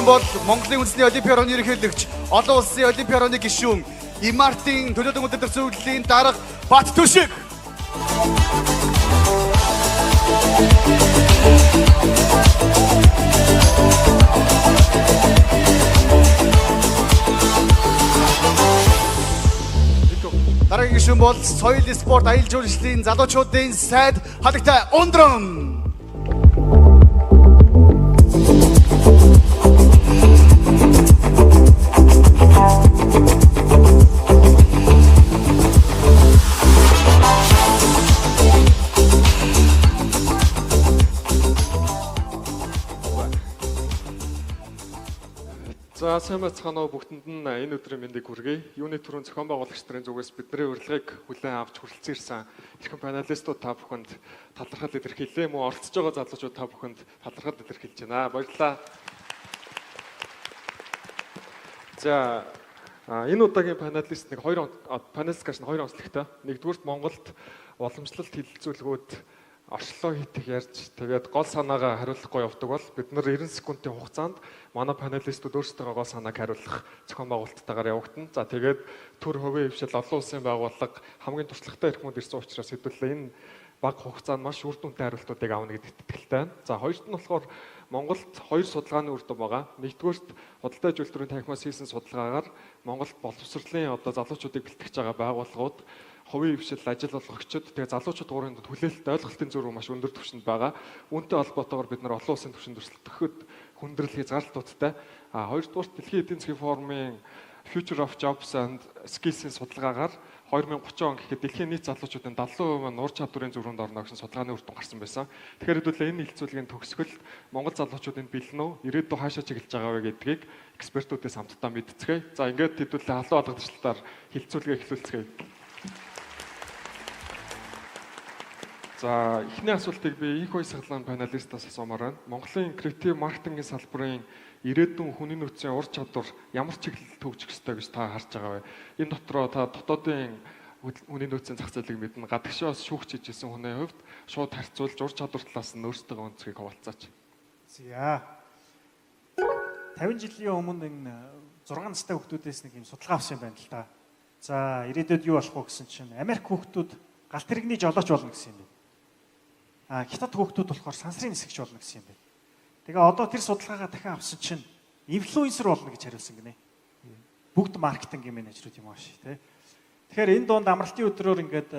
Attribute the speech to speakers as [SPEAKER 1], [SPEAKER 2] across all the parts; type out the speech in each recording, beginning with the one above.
[SPEAKER 1] бол Монголын үндэсний олимпийн орооны ерөнхийлөгч, олон улсын олимпийн орооны гишүүн, Имартын төлөөлөн удирдах зөвлөлийн дарга Бат Түшиг. Дараагийн гишүүн бол соёл, спорт, аялал жуулчлалын залуучуудын сайд Халагтай Ундрам.
[SPEAKER 2] За, сайн байцгаана уу, бүгдэнд нь энэ өдрийн мэндийг хүргэе. Юуны түрүүн зохион байгуулагч нарын зүгээс бидний урилгыг хүлээн авч хүрэлцэн ирсэн эрхэм паналистууд та бүхэнд талархал илэрхийллээ. Мөн оролцож байгаа залуучууд та бүхэнд талархал илэрхийлж байна. Баярлалаа. За, энэ удаагийн паналист нэг хоёр паналист гэж хоёр онцлогтой. Нэгдүгüрт, Монголд уламжлалт хэлэлцүүлгүүд орчлоо хийх ярьж, тэгээд гол санаагаа хариулахгүй явдаг бол бид нар 90 секундын хугацаанд манай паналистууд өөрсдийнхөө гол санааг хариулах зохион байгуулалттайгаар явагдана. За, тэгээд төр, хувийн хэвшил, олон улсын байгууллага, хамгийн туршлагатай эрхмүүд ирсэн учраас хэдүүлээ энэ бага хугацаанд маш үр дүнтэй хариултуудыг авна гэдэгт итгэлтэй байна. За, хоёрт нь болохоор Монголд хоёр судалгааны үр дүн байгаа. Нэгдүгээрт, худалдаа үйлдвэрийн танхимаас хийсэн судалгаагаар Монголд боловсролын одоо залуучуудыг бэлтгэж байгаа байгууллагууд, хувийн хэвшил, ажил олгогчид, тэгээ залуучууд гурвын дунд хүлээлт, ойлголтын зөрүү маш өндөр түвшинд байгаа. Үүнтэй холбоотойгоор бид нар олон улсын түвшинд өрсөлдөхөд хүндрэл, хязгаарлалтуудтай. А хоёрдугаарт, дэлхийн эдийн засгийн форумын Future of Jobs and Skills-ийн судалгаагаар 2030 он гэхэд дэлхийн нийт залуучуудын 70% нь ур чадварын зөрүүнд орно гэсэн судалгааны үр дүн гарсан байсан. Тэгэхээр хэдүүлээ энэ хэлэлцүүлгийн төгсгөлд Монгол залуучуудын бэлэн үү, ирээдүйн хаашаа чиглэж байгаа вэ гэдгийг экспертүүдээс хамтдаа мэдцгээе. За, ингээд хэдүүлээ халуун алгачлалтаар хэлэлцүүлгээ эхлүүлцгээе. За, эхний асуултыг би Энх Баясгалан паналистаас асуумаар байна. Монголын креатив маркетингийн салбарын ирээдүйн хүний нөөцийн ур чадвар ямар чиглэлд хөгжих ёстой гэж та харж байгаа вэ? Энэ дотроо та дотоодын хүний нөөцийн зах зээлийг мэднэ. Гадагшаа бас шүүгч хийж исэн хүний хувьд шууд харьцуулж, ур чадвар талаас нь өөрсдөө өнцгийг хуваалцаач.
[SPEAKER 3] За. 50 жилийн өмнө энэ 6 настай хүүхдүүдээс нэг юм судалгаа авсан юм байна л да. За, ирээдүйд юу болох вэ гэсэн чинь Америк хүүхдүүд галт тэрэгний жолооч болно гэсэн юм байна. А Хятад хүүхдүүд болохоор сансрын нисгэгч болно гэсэн юм байна. Тэгээ одоо тэр судалгаагаа дахин авсан чинь инфлюенсер болно гэж хариулсан гинэ. Бүгд маркетинг менежерүүд юм ааш, тий. Тэгэхээр энэ дунд амралтын өдрөөр ингээд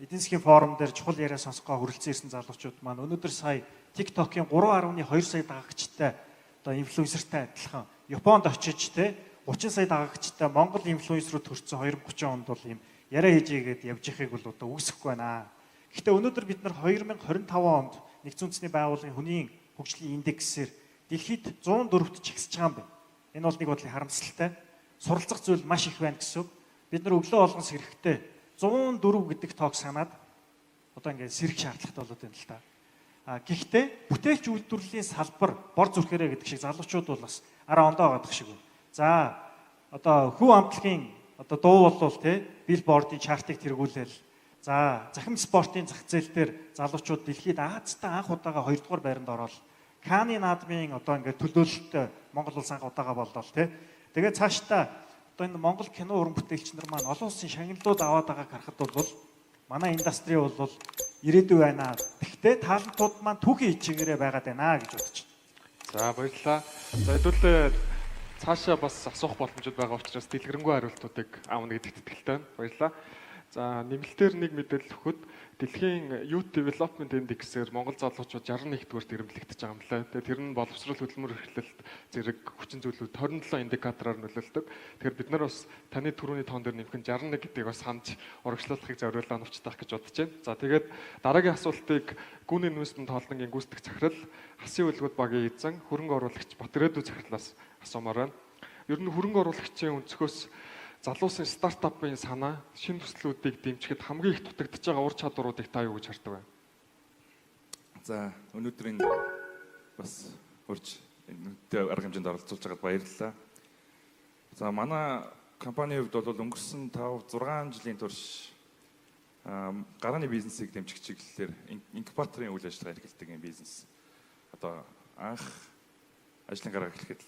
[SPEAKER 3] эдийн засгийн форум дээр чухал яриа сонсгоо хүрэлцэн ирсэн залуучууд маань өнөөдөр сая TikTok-ийн 3.2 сая дагагчтай одоо инфлюенсертэй адилхан Японд очиж, те, 30 сая дагагчтай Монгол инфлюенсерүүд төрсэн 2030 онд бол ийм яриа хийжээгээд явж ихийг бол одоо үгүйсэхгүй байна. Гэхдээ өнөөдөр бид нар 2025 онд Нэгдсэн Үндэсний Байгууллагын хүний хөгжлийн индексээр дэлхийд 104-т чигсэж байгаа юм байна. Энэ бол нэг бодлын харамсалтай. Суралцах зүйл маш их байна гэсэн үг. Бид нар өглөө болгон сэрэхдээ 104 гэдэг тоог санаад одоо ингээд сэрэх шаардлагатай болоод байна л да. А гэхдээ бүтээлч үйлдвэрлэлийн салбар бор зүрхээрээ гэдэг шиг залуучууд бол бас араа ондоо гадах шиг байна. За, одоо хүү амтлагийн одоо дуу болвол, те, Billboard-ын chart-ыг тэргүүлээл. За, захим спортын зах зээл дээр залуучууд дэлхийд Азидаа анх удаага 2 дугаар байранд ороод, Каны наадмын одоо ингээд төлөөлөлтөй Монгол улс анх удаага боллоо, те. Тэгээд цаашдаа одоо энэ Монгол кино уран бүтээлч нар маань олон улсын шагналууд аваад байгааг харахад бол манай industry бол ирээдүй байна. Гэхдээ талантууд маань түүхийн чигээрээ байгаад байна гэж бодож байна.
[SPEAKER 2] За, баярлалаа. За, хэдүүлээ цаашаа бас асуух боломжууд байгаа учраас дэлгэрэнгүй хариултуудыг авна гэдэгт итгэлтэй байна. Баярлалаа. За, нэмэлтээр нэг мэдээлэл өгөхөд дэлхийн Youth Development Index-ээр Монгол залуучууд 61 дугаарт эрэмблэгдэж байгаа юм лээ. Тэгээд тэр нь боловсрол, хөдөлмөр эрхлэлт зэрэг хүчин зүйлүүд 27 индикатороор нөлөөлдөг. Тэгэхээр бид нар бас таны түрүүний тоон дээр нэмэх нь 61 гэдгийг бас хандж урагшлуулахыг зориулаа навчтаах гэж бодож байна. За, тэгээд дараагийн асуултыг Гүн Investment Holding-ийн гүйцэтгэх захирал, Хасын үлгүүд багийн эзэн, хөрөнгө оруулагч Батрээдүү захирлаас асуумаар байна. Ер нь хөрөнгө оруулагчийн өнцгөөс залуусын стартапын санаа, шинэ төслүүдийг дэмжихэд хамгийн их дутагдж байгаа ур чадваруудыг та юу гэж хардаг вэ?
[SPEAKER 4] За, өнөөдрийн бас урьж энэ арга хэмжээнд оролцуулж байгаад баярлалаа. За, манай компанийн хувьд бол өнгөрсөн 5 6 жилийн турш гарааны бизнесийг дэмжих чиглэлээр инкубаторын үйл ажиллагаа эрхэлдэг юм бизнес. Одоо анх Ажлын гараа эхлэхэд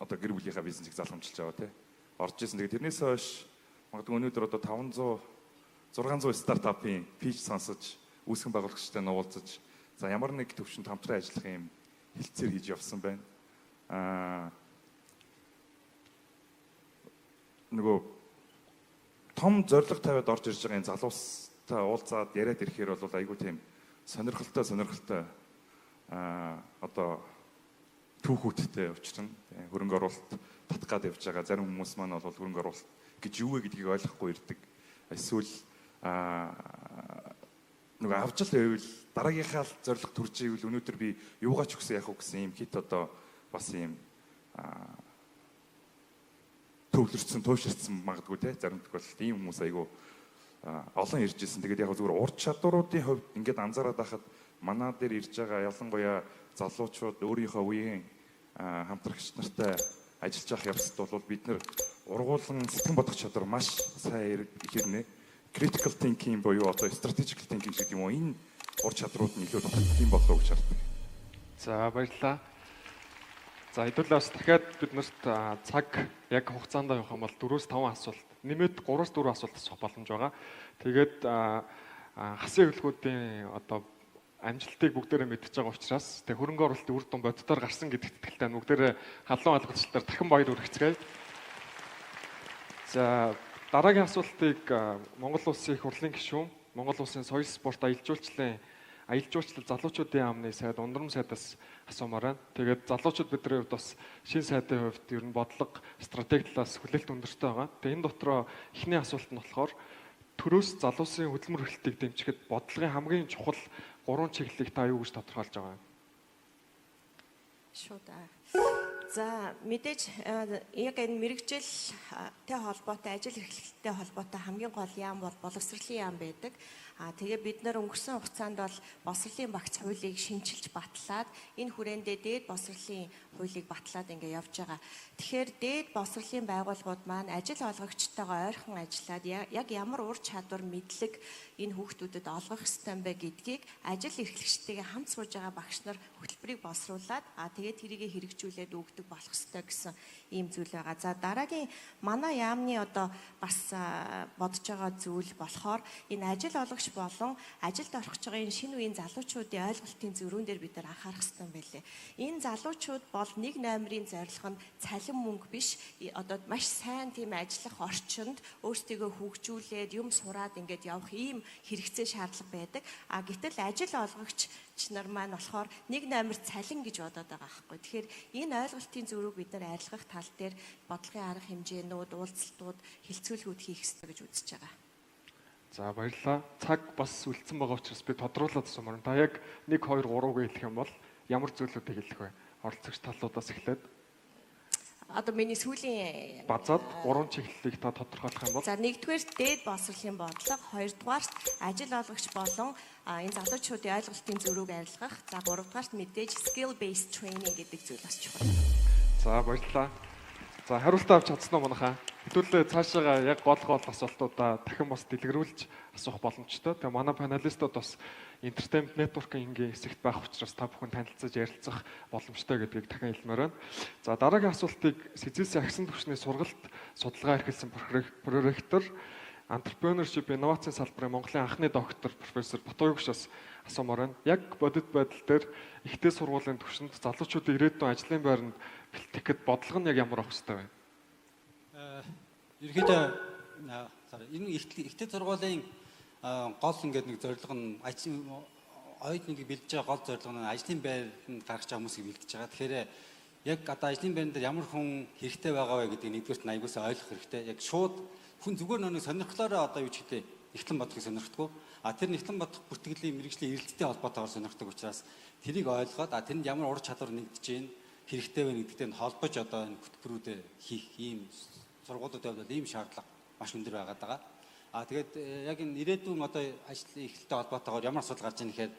[SPEAKER 4] одоо гэр бүлийнхаа бизнесийг залгамжилж байгаа, тий. Орж исэн. Тэгээд тэрнээс хойш магадгүй өнөөдөр одоо 500 600 стартапын pitch сонсож, үүсгэн байгуулагчтай нуулзаж, за ямар нэг төвшөнд хамтран ажиллах юм хэлцээр хийж явсан байна. Нөгөө том зорилго тавиад орж ирж байгаа энэ залуустай уулзаад яриад ирэхээр бол айгүй тийм сонирхолтой одоо түүхүүдтэй учрна. Хөрөнгө оруулалт татах гад явж байгаа зарим хүмүүс маань бол хөрөнгө оруулалт гэж юу вэ гэдгийг ойлгохгүй ирдэг. Эсвэл нөгөө авч л байвал дараагийнхаа л зорилго төрж ивэл өнөөдөр би юугаа ч өгсөн яах вэ гэсэн юм хит одоо бас юм төвлөрсөн, туйлширсан магадгүй те, зарим тохиолдолд ийм хүмүүс айгүй олон ирж исэн. Тэгээд яг зүгээр ур чадваруудын хувьд ингээд анзаараад байхад манай дээр ирж байгаа, ялангуяа залуучууд өөрийнхөө үеийн хамтрагч нартай ажиллаж явах явцад бол бид нэр ургуулan сэтгэн бодох чадвар маш сайн хэрнээ. Critical thinking буюу одоо strategic thinking гэдэг юм уу, энэ ур чадрууд нь илүү дутагдсан юм болов уу гэж хардаг.
[SPEAKER 2] За, баярлалаа. За, хэдүүлээ бас дахиад бид нарт цаг яг хугацаанд явах юм бол 4-5 асуулт, нэмээд 3-4 асуулт асуух боломж байгаа. Тэгээд хасын хөдөлгүүдийн одоо амжилтыг бүгдээрээ мэдчихэж байгаа учраас тэг хөрөнгө оруулалтын үр дүн боддоор гарсан гэдэгт итгэлтэй бүгдээрээ халуун алгацлалтаар дахин баяр хүргэцгээе. За, дараагийн асуултыг Монгол Улсын их хурлын гишүүн, Монгол Улсын соёл спорт аялал жуулчлал залуучуудын яамны сайд Ундрам сайдаас асуумаар байна. Тэгээд залуучууд бидний хувьд бас шин сайдын хувьд ер нь бодлого, стратеги талаас хүлээлт өндөртэй байгаа. Тэгээд энэ дотроо эхний асуулт нь болохоор төрөөс залуусын хөдөлмөр эрхлэлтийг дэмжихэд бодлогын хамгийн чухал гурван чиглэлийг та юу гэж тодорхойлж байгаа юм?
[SPEAKER 5] Шууд. За, мэдээж яг энэ мэргэжилтэй холбоотой, ажил эрхлэлттэй холбоотой хамгийн гол яам бол боловсролын яам байдаг. А тэгээ бид нар өнгөрсөн хугацаанд бол боловсролын багц хуулийг шинчилж батлаад, энэ хүрээндээ дээд боловсролын хуулийг батлаад ингээ явж байгаа. Тэгэхээр дээд боловсролын байгууллагууд маань ажил олгогчтойгоо ойрхон ажиллаад, яг ямар ур чадвар, мэдлэг энэ хүүхдүүдэд олгох ёстой юм бэ гэдгийг ажил эрхлэгчтэйгээ хамт сууж байгаа багш нар хөтөлбөрийг боловсруулад, а тэгээ тэрийг хэрэгжүүлээд өгдөг болох ёстой гэсэн ийм зүйл байгаа. За, дараагийн манай яамны одоо бас бодож байгаа зүйл болохоор энэ ажил олгогч болон ажилд орох гэж байгаа энэ шинэ үеийн залуучуудын ойлголтын зөрүүн дээр бид нар анхаарах ёстой юм байлээ. Энэ залуучууд бол нэг номерын зорилго нь цалин мөнгө биш, одоо маш сайн тийм ажиллах орчинд өөрсдийгөө хөгжүүлээд, юм сураад ингээд явах ийм хэрэгцээ, шаардлага байдаг. А гэтэл ажил олгогч нар маань болохоор нэг номер цалин гэж бодоод байгаа байхгүй. Тэгэхээр энэ ойлголтын зөрүүг бид нар арилгах тал дээр бодлогын арга хэмжээнүүд, уулзалтууд, хэлцүүлгүүд хийх ёстой гэж үзэж байгаа.
[SPEAKER 2] За, баярлалаа. Цаг бас үлдсэн байгаа учраас би тодруулаад асуумаар. Та яг 1 2 3 гэж хэлэх юм бол ямар зүйлүүдийг хэлэх вэ? Оролцогч талуудаас эхлээд.
[SPEAKER 5] Одоо миний сүүлийн
[SPEAKER 2] базаад гурван чиглэлийг та тодорхойлох юм бол?
[SPEAKER 5] За, нэгдүгээр дээд боловсролын бодлого, хоёрдугаарт ажил олгогч болон энэ залуучуудын ойлголтын зөрүүг арилгах, за, гуравдугаарт мэдээж skill based training гэдэг зүйл бас чухал.
[SPEAKER 2] За, баярлалаа. За, хариултаа авч чадсан уу манайхаа? Хэдүүлээ цаашаага яг гол гол асуултуудаа дахин бас дэлгэрүүлж асуух боломжтой. Тэгээ манай панелистууд бас entertainment networking-ийн хэсэгт байх учраас та бүхэн танилцаж ярилцах боломжтой гэдгийг дахин хэлмээр байна. За, дараагийн асуултыг СЭЗ-ийн агсан түвшний сургалт судалгаа эрхэлсэн проректор, entrepreneurship инновацийн салбарын Монголын анхны доктор, профессор Батуягшаас асуумаар байна. Яг бодит байдал дээр их дээд сургуулийн түвшинд залуучуудын ирээдүйн ажлын байранд бэлтгэхэд бодлого нь яг ямар авах хэрэгтэй вэ?
[SPEAKER 6] Ерөнхийдөө энэ их дээд сургуулийн гол ингээд нэг зорилго нь оюутныг бэлдэж байгаа гол зорилго нь ажлын байранд гаргаж байгаа хүмүүсийг бэлдэж байгаа. Тэгэхээр яг одоо ажлын байран дээр ямар хүн хэрэгтэй байгаа вэ гэдгийг нэгдүгээрт нь аягуулсаа ойлгох хэрэгтэй. Яг шууд хүн зүгээр нэг сонирхлоороо одоо юу ч гэдэг нягтлан бодохыг сонирхдаггүй. А тэр нягтлан бодох бүртгэлийн мэргэжлийн эрэлттэй холбоотойгоор сонирхдаг учраас тэрийг ойлгоод, а тэнд ямар ур чадвар нэгдэж гин хэрэгтэй вэ гэдэгтэй нь холбож одоо энэ хөтөлбөрүүдээ хийх ийм сургуулиудын хувьд бол ийм шаардлага маш өндөр байгаад байгаа. А тэгээд яг энэ ирээдүйн одоо ажил эрхлэлтэй холбоотойгоор ямар асуудал гарч ийн гэхээр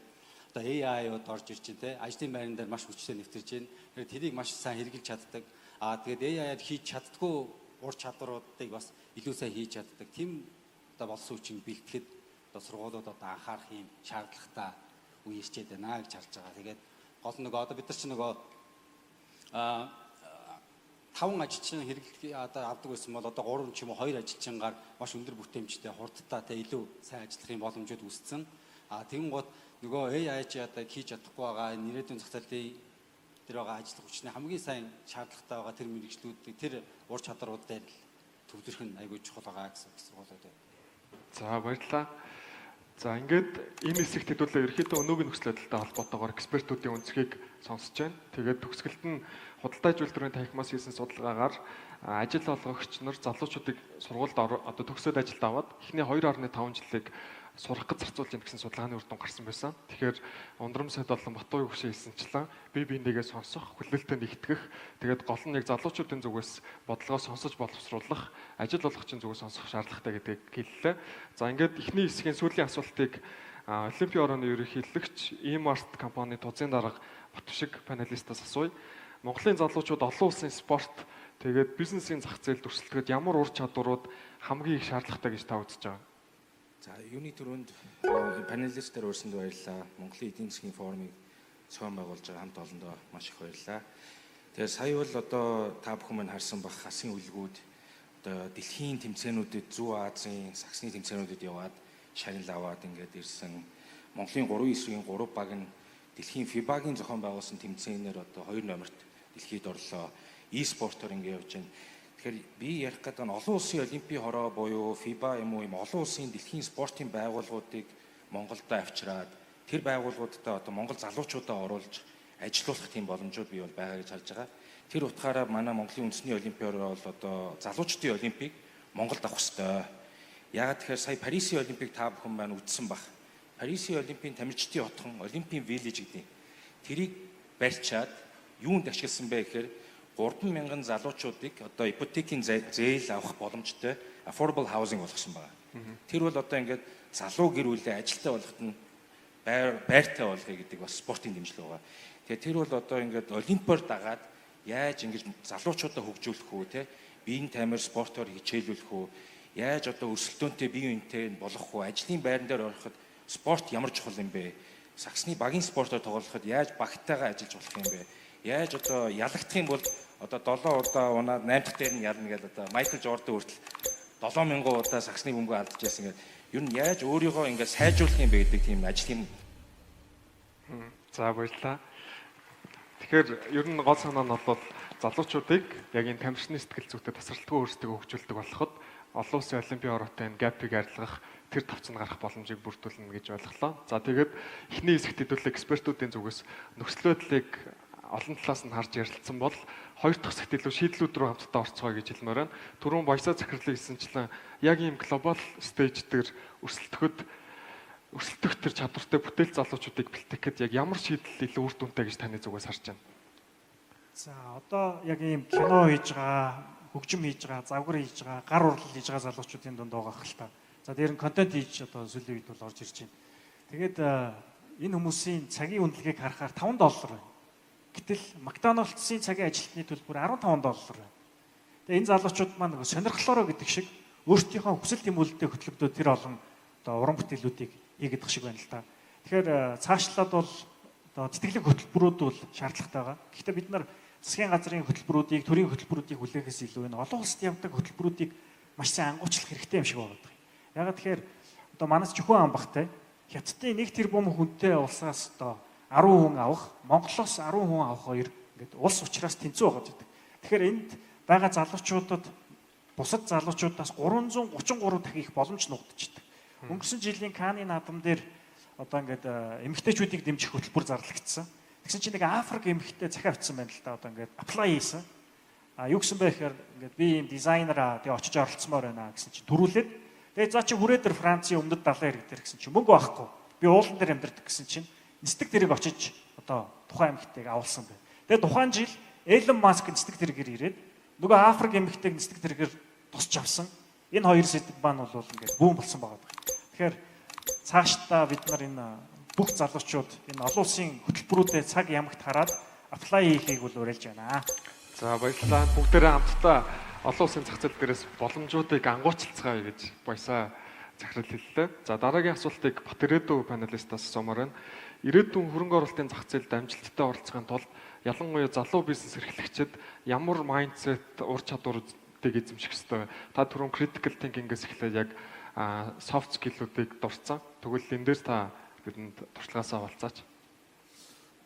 [SPEAKER 6] одоо AI-ууд орж ирж байна, те, ажлын байран дээр маш хүчтэй нэвтэрч байна. Тэгэхээр тэрийг маш сайн хэрэгжилж чаддаг. А тэгээд AI-аар хийж чаддгүй ур чадваруудыг бас илүү сайн хийж чаддаг. Тийм одоо болсон хүчин бэлтгэхэд одоо сургуулиуд одоо анхаарах юм шаардлагатай үе ирчээд байна гэж харж байгаа. Тэгээд Гол нөгөө одоо бид нар чинь нөгөө 5 ажилчин хэрэглэх одоо авдаг байсан бол одоо 3 ч юм уу 2 ажилчингаар маш өндөр бүтээмжтэй, хурдтай, те, илүү сайн ажиллах юм боломжууд үүссэн. А тэгэн гот нөгөө AI чи одоо хийж чадахгүй байгаа энэ ирээдүйн зах зээлийн тэр байгаа ажиллах хүчний хамгийн сайн шаардлагатай байгаа тэр мэргэжлүүдийг, тэр ур чадварууд дээр л төвлөрөх нь айгүй чухал байгаа гэсэн их сургуулиуд байна.
[SPEAKER 2] За, баярлалаа. За, ингээд энэ хэсэгт хэдүүлээ ерөнхийдөө өнөөгийн нөхцөл байдалтай холбоотойгоор экспертүүдийн өнцгийг сонсож байна. Тэгээд төгсгөлд нь худалдаа үйлдвэрийн танхимаас хийсэн судалгаагаар ажил олгогч нар залуучуудыг сургуульд одоо төгсөөд ажилд аваад эхний 2.5 жилийг сурах гэж зарцуулж байна гэсэн судалгааны үр дүн гарсан байсан. Тэгэхээр Ундрам сайд болон Батуй хөшөө хэлсэнчлэн бие биенийгээ сонсох, хүлээлтэд нэгтгэх, тэгээд гол нь яг залуучуудын зүгээс бодлогоо сонсож боловсруулах, ажил олгогчийн зүгээс сонсох шаардлагатай гэдгийг хэллээ. За, ингээд эхний хэсгийн сүүлийн асуултыг Олимпийн орооны ерөнхийлөгч, E-Mart компани тузын дарга Батвшиг панелистаас асууя. Монголын залуучууд олон улсын спорт, тэгээд бизнесийн зах зээлд өрсөлдөхөд ямар ур чадварууд хамгийн их шаардлагатай гэж та үзэж байгаа?
[SPEAKER 7] За, юуны түрүүнд панелистээр урьсанд баярлалаа. Монголын эдийн засгийн форумыг зохион байгуулж байгаа хамт олондоо маш их баярлалаа. Тэгээ сая бол одоо та бүхэн мань харсан бах, хасын үлгүүд одоо дэлхийн тэмцээнүүдэд, Зүүн Азийн сагсны тэмцээнүүдэд яваад шагнал аваад ингээд ирсэн. Монголын 3 эсрэг 3 баг нь дэлхийн FIBA-гийн зохион байгуулсан тэмцээнээр одоо 2 номерт дэлхийд орлоо. E-спортоор ингээд явж байна. Тэгэхээр би ярих гэдэг нь олон улсын олимпийн хороо буюу FIBA юм уу, юм олон улсын дэлхийн спортын байгууллагуудыг Монголд авчираад тэр байгууллагуудтай одоо Монгол залуучуудаа оруулж ажилуулах тийм боломжууд бий бол байгаа гэж харж байгаа. Тэр утгаараа манай Монголын үндэсний олимпиар бол одоо залуучдын олимпийг Монголд авах ёстой. Яагаад тэгэхээр сая Парисын олимпийг та бүхэн маань үзсэн бах. Парисын олимпийн тамирчдын хотхон Олимпийн Village гэдэг. Тэрийг барьчаад юунд ашигласан бэ гэхээр 3000 залуучуудыг одоо ипотекийн зээл авах боломжтой affordable housing болгосон байна. Тэр бол одоо ингээд залуу гэр бүлээ ажилтаа болгоход нь байр байртай болгоё гэдэг бас спортын дэмжлэг байгаа. Тэгээ тэр бол одоо ингээд олимпиор дагаад яаж ингэж залуучуудаа хөгжүүлэх үү, те, биеийн таймер спортоор хичээлүүлэх үү, яаж одоо өрсөлдөөнтэй бие биентэй болгох үү, ажлын байран дээр ороход спорт ямар чухал юм бэ, сагсны багийн спортоор тоглоход яаж багтайгаа ажиллаж болох юм бэ, яаж одоо ялагдах юм бол одоо 7 удаа унаад 8 дахь дээр нь ялна гэдэг, одоо Майкл Жордан хүртэл 7000 удаа сагсны бөмбөгөө алдчихсан гэдэг, ер нь яаж өөрийгөө ингээд сайжруулах юм бэ гэдэг тийм ажил юм.
[SPEAKER 2] За, баярлалаа. Тэгэхээр ер нь гол санаа нь бол залуучуудыг яг энэ тамирчны сэтгэл зүйтэй тасралтгүй өөрсдөө хөгжүүлдэг болоход олон улсын олимпийн ороотой энэ gap ыг арилгах тэр тавцанд гарах боломжийг бүрдүүлнэ гэж ойлголоо. За, тэгээд эхний хэсэгт хэдүүлээ экспертүүдийн зүгээс нөхцөл байдлыг олон талаас нь харж ярилцсан бол хоёр дахь хэсэгт илүү шийдлүүд рүү хамтдаа орцгоё гэж хэлмээр байна. Түрүүн Баясаа захирлын хэлсэнчлэн яг ийм global stage дээр өрсөлдөхөд, өрсөлдөх тэр чадвартай бүтээл залуучуудыг бэлтгэхэд яг ямар шийдэл илүү үр дүнтэй гэж таны зүгээс харж байна?
[SPEAKER 3] За, одоо яг ийм кино хийж байгаа, хөгжим хийж байгаа, загвар хийж байгаа, гар урлал хийж байгаа залуучуудын дунд байгаа хэл та. За, дээр нь контент хийж одоо сүүлийн үед бол орж ирж байна. Тэгээд энэ хүмүүсийн цагийн үнэлгээг харахаар 5 доллар байна. Гэтэл Макдоналдсын цагийн ажилтны төлбөр 15 доллар байна. Тэгээ энэ залуучууд маань нөгөө сонирхлоороо гэдэг шиг өөрсдийнхөө хүсэл тэмүүлэлтэд хөтлөгдөө тэр олон одоо уран бүтээлүүдийг хийгээд шиг байна л та. Тэгэхээр цаашлаад бол одоо тэтгэлэг хөтөлбөрүүд бол шаардлагатай байгаа. Гэхдээ бид нар засгийн газрын хөтөлбөрүүдийг, төрийн хөтөлбөрүүдийг хүлээхээс илүү энэ олон улсад явдаг хөтөлбөрүүдийг маш сайн ангуучлах хэрэгтэй юм шиг байна. Яагаад тэгэхээр одоо манайс чөхөн амбахтай Хятадын 1 тэрбум хүнтэй улсаас одоо 10 хүн авах, Монголоос 10 хүн авах хоёр ингээд улс учраас тэнцүү байгаа гэдэг. Тэгэхээр энд байгаа залуучуудад бусад залуучуудаас 333 дахин их боломж нуугдчихдаг. Өнгөрсөн жилийн Каны наадам дээр одоо ингээд эмэгтэйчүүдийг дэмжих хөтөлбөр зарлагдсан. Тэгсэн чинь нэг Африк эмэгтэй захиа авчихсан байна л да, одоо ингээд apply хийсэн. А юу гэсэн бэ гэхээр ингээд би ийм дизайнер аа, тэгээ очиж оролцмоор байна гэсэн чинь төрүүлээд, тэгээ за чи хүрээ дээр Францын өмнөд далайн хэрэг дээр гэсэн чинь мөнгө байхгүй. Би уулан дээр амьдардаг гэсэн чинь нисдэг тэрэг очиж одоо тухайн эмэгтэйг авалсан байна. Тэгээ тухайн жил Элон Маск нисдэг тэргээр ирээд нөгөө Африк эмэгтэйг нисдэг тэргээр тусч авсан. Энэ хоёр сэдэв маань бол ингээд бүүн болсон байгаа. Тэгэхээр цаашдаа бид нар энэ бүх залуучууд энэ олон улсын хөтөлбөрүүдэд цаг ямагт хараад apply хийхийг бол уриалж байна.
[SPEAKER 2] За, баярлалаа. Бүгдээрээ хамтдаа олон улсын зах зээл дээрээс боломжуудыг ангуучилцгаая гэж Баясаа захирал хэллээ. За, дараагийн асуултыг Батэрээдүү панелистаас асуумаар байна. Ирээдүйн хөрөнгө оруулалтын зах зээлд амжилттай оролцохын тулд ялангуяа залуу бизнес эрхлэгчид ямар mindset, ур чадварыг эзэмших ёстой вэ? Та түрүүн critical thinking-ээс эхлээд яг soft skill-үүдийг дурдсан. Тэгвэл энэ дээр та бидэнд туршлагаасаа хуваалцаач.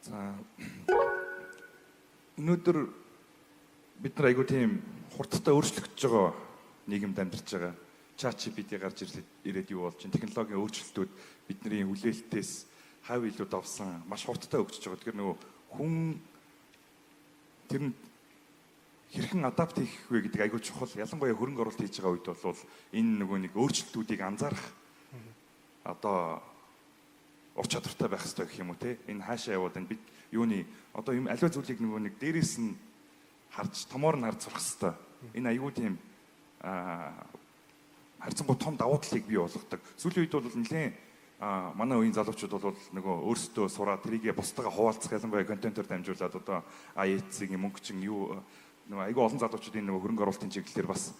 [SPEAKER 4] За, өнөөдөр бид нар айгүй тийм хурдтай өөрчлөгдөж байгаа нийгэмд амьдарч байгаа. ChatGPT гарч ирээд юу болж чинь технологийн өөрчлөлтүүд бидний хүлээлтээс хав илүү давсан, маш хурдтай хөгжиж байгаа. Тэгэхээр нөгөө хүн тэр нь хэрхэн adapt хийх вэ гэдэг айгүй чухал. Ялангуяа хөрөнгө оруулалт хийж байгаа үед бол энэ нөгөө нэг өөрчлөлтүүдийг анзаарах одоо ур чадвартай байх хэрэгтэй гэх юм уу те. Энэ хаашаа яваад байна, бид юуны одоо юм аливаа зүйлийг нөгөө нэг дээрээс нь харж, томоор нь харж сурах хэрэгтэй. Энэ айгүй тийм харьцангуй том давуу талыг бий болгодог. Сүүлийн үед бол нэлээд манай үеийн залуучууд бол нөгөө өөрсдөө сураад, тэрийгэ бусдаагаа хуваалцах, ялангуяа контентоор дамжуулаад одоо IELTS-ийн мөнгөчин юу нөгөө айгүй олон залуучуудын нөгөө хөрөнгө оруулалтын чиглэлээр бас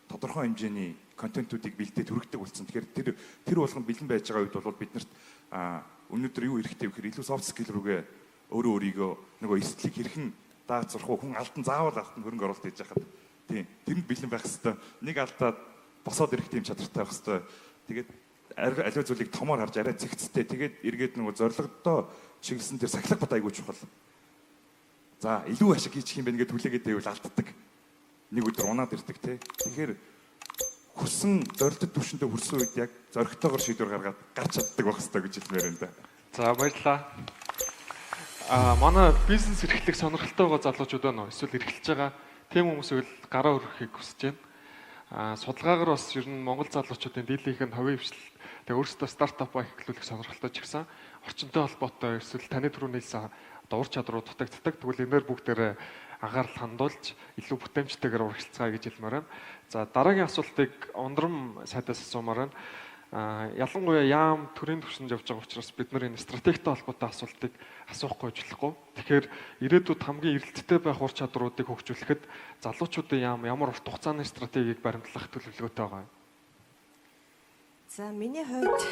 [SPEAKER 4] тодорхой хэмжээний контентуудыг бэлдээд хүргэдэг болсон. Тэгэхээр тэр тэр болгонд бэлэн байж байгаа үед бол бид нарт өнөөдөр юу хэрэгтэй вэ гэхээр илүү soft skill рүүгээ өөрөө өөрийгөө нөгөө эрсдлийг хэрхэн дааж сурах уу, хүн алдан, заавал алдан хөрөнгө оруулалт хийж байхад, тийм, тэрэнд бэлэн байх хэвээр, нэг алдаад босоод ирэх тийм чадвартай байх хэвээр. Тэгээд аливаа зүйлийг томоор харж, арай цэгцтэй, тэгээд эргээд нөгөө зорилгодоо чиглэсэн тэр сахилга бат айгүй чухал. За, илүү ашиг хийчих юм байна гэж хүлээгээд байвал алддаг. Нэг өдөр унаад ирдэг те. Тэгэхээр хүссэн зорилтод түвшиндээ хүрсэн үед яг зоригтойгоор шийдвэр гаргаад гарч чаддаг байх хэрэгтэй гэж хэлмээр байна да.
[SPEAKER 2] За, баярлалаа. Манай бизнес эрхлэх сонирхолтой байгаа залуучууд байна уу? Эсвэл эрхэлж байгаа тийм хүмүүс үйл гараа өргөхийг хүсэж байна. Судалгаагаар бас ер нь Монгол залуучуудын дийлэнх нь хувийн хвшил, тэгээ өөрсдөө стартапаа эхлүүлэх сонирхолтой ч гэсэн орчинтой холбоотой эсвэл таны түрүүний хэлсэн одоо ур чадварууд дутагддаг. Тэгвэл энээр бүгдээрээ анхаарал хандуулж, илүү бүтээмжтэйгээр урагшилцгаая гэж хэлмээр байна. За, дараагийн асуултыг Ундрам сайдаас асуумаар байна. Ялангуяа яам төрийн түвшинд явж байгаа учраас бид нар энэ стратегитой холбоотой асуултыг асуухгүй ажиллахгүй. Тэгэхээр ирээдүйд хамгийн эрэлттэй байх ур чадваруудыг хөгжүүлэхэд залуучуудын яам ямар урт хугацааны стратегийг баримтлах төлөвлөгөөтэй байгаа юм?
[SPEAKER 5] За, миний хувьд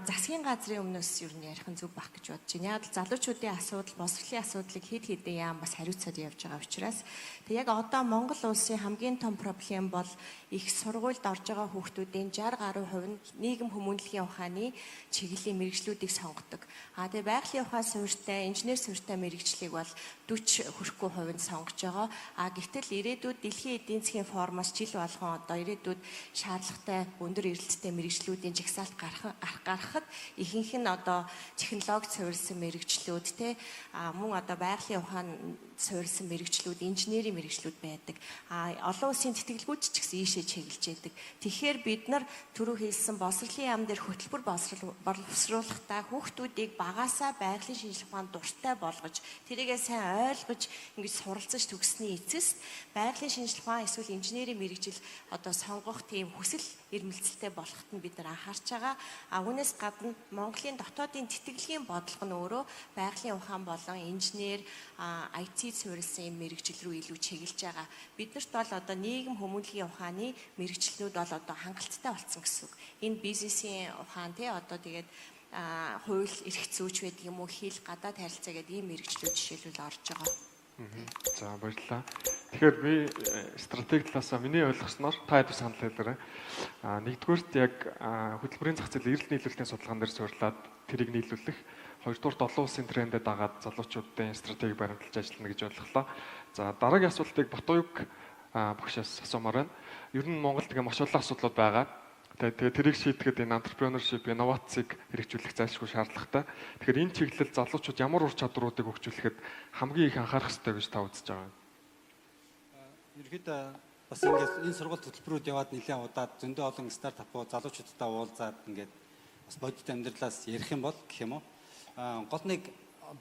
[SPEAKER 5] засгийн газрын өмнөөс ер нь ярих нь зөв байх гэж бодож байна. Яг л залуучуудын асуудал, боловсролын асуудлыг хэд хэдэн яам бас хариуцаад явж байгаа учраас тэг яг одоо Монгол улсын хамгийн том problem бол их сургуульд орж байгаа хүүхдүүдийн 60 гаруй хувь нь нийгэм хүмүүнлэгийн ухааны чиглэлийн мэргэжлүүдийг сонгодог. А тэгээ байгалийн ухаан суурьтай, инженер суурьтай мэргэжлийг бол 40 хүрэхгүй хувь нь сонгож байгаа. А гэтэл ирээдүйд дэлхийн эдийн засгийн форумоос жил болгон одоо ирээдүйд шаардлагатай, өндөр эрэлттэй мэргэжлүүдийн жагсаалт гаргахад ихэнх нь одоо технологи суурилсан мэргэжлүүд те, мөн одоо байгалийн ухаан суурилсан мэргэжлүүд, инженерийн мэргэжлүүд байдаг. А олон улсын тэтгэлгүүд ч гэсэн ийшээ чиглэж байдаг. Тэгэхээр бид нар түрүү хэлсэн боловсролын яам дээр хөтөлбөр боловсруулахдаа хүүхдүүдийг багасаа байгалийн шинжлэх ухаанд дуртай болгож, тэрийгээ сайн ойлгож, ингэж суралцаж төгссөний эцэст байгалийн шинжлэх ухаан эсвэл инженерийн мэргэжил одоо сонгох тийм хүсэл эрмэлзэлтэй болоход нь бид нар анхаарч байгаа. А үүнээс гадна Монголын дотоодын тэтгэлгийн бодлого нь өөрөө байгалийн ухаан болон инженер, IT суурилсан юм мэргэжил рүү илүү чиглэж байгаа. Биднэрт бол одоо нийгэм хүмүүнлэгийн ухааны мэргэжлүүд бол одоо хангалттай болсон гэсэн үг. Энэ бизнесийн ухаан тий, одоо тэгээд хууль эрх зүйч байдаг юм уу, хэл, гадаад харилцаа гэдэг ийм мэргэжлүүд жишээлбэл орж байгаа.
[SPEAKER 2] За, баярлалаа. Тэгэхээр би стратеги талаасаа миний ойлгосноор та хэд санал хэлээрэй. Нэгдүгээрт яг хөтөлбөрийн зах зээл эрэлт нийлүүлэлтийн судалгаан дээр суурилаад тэрийг нийлүүлэх. Хоёрдугаарт олон улсын трендэд дагаад залуучуудын стратеги баримталж ажиллана гэж ойлголоо. За, дараагийн асуултыг Батуяг багшаас асуумаар байна. Ер нь Монголд ингээ маш олон асуудлууд байгаа. Тэгээ тэрийг шийдэхэд энэ entrepreneurship, инновацийг хэрэгжүүлэх зайлшгүй шаардлагатай. Тэгэхээр энэ чиглэл залуучууд ямар ур чадваруудыг хөгжүүлэхэд хамгийн их анхаарах ёстой гэж та үзэж байгаа юм?
[SPEAKER 6] Ерөнхийдөө бас ингээд энэ сургалт хөтөлбөрүүд яваад нэлээд удаад зөндөө олон стартапууд залуучуудтай уулзаад, ингээд бас бодит амьдралаас ярих юм бол гэх юм уу. Гол нэг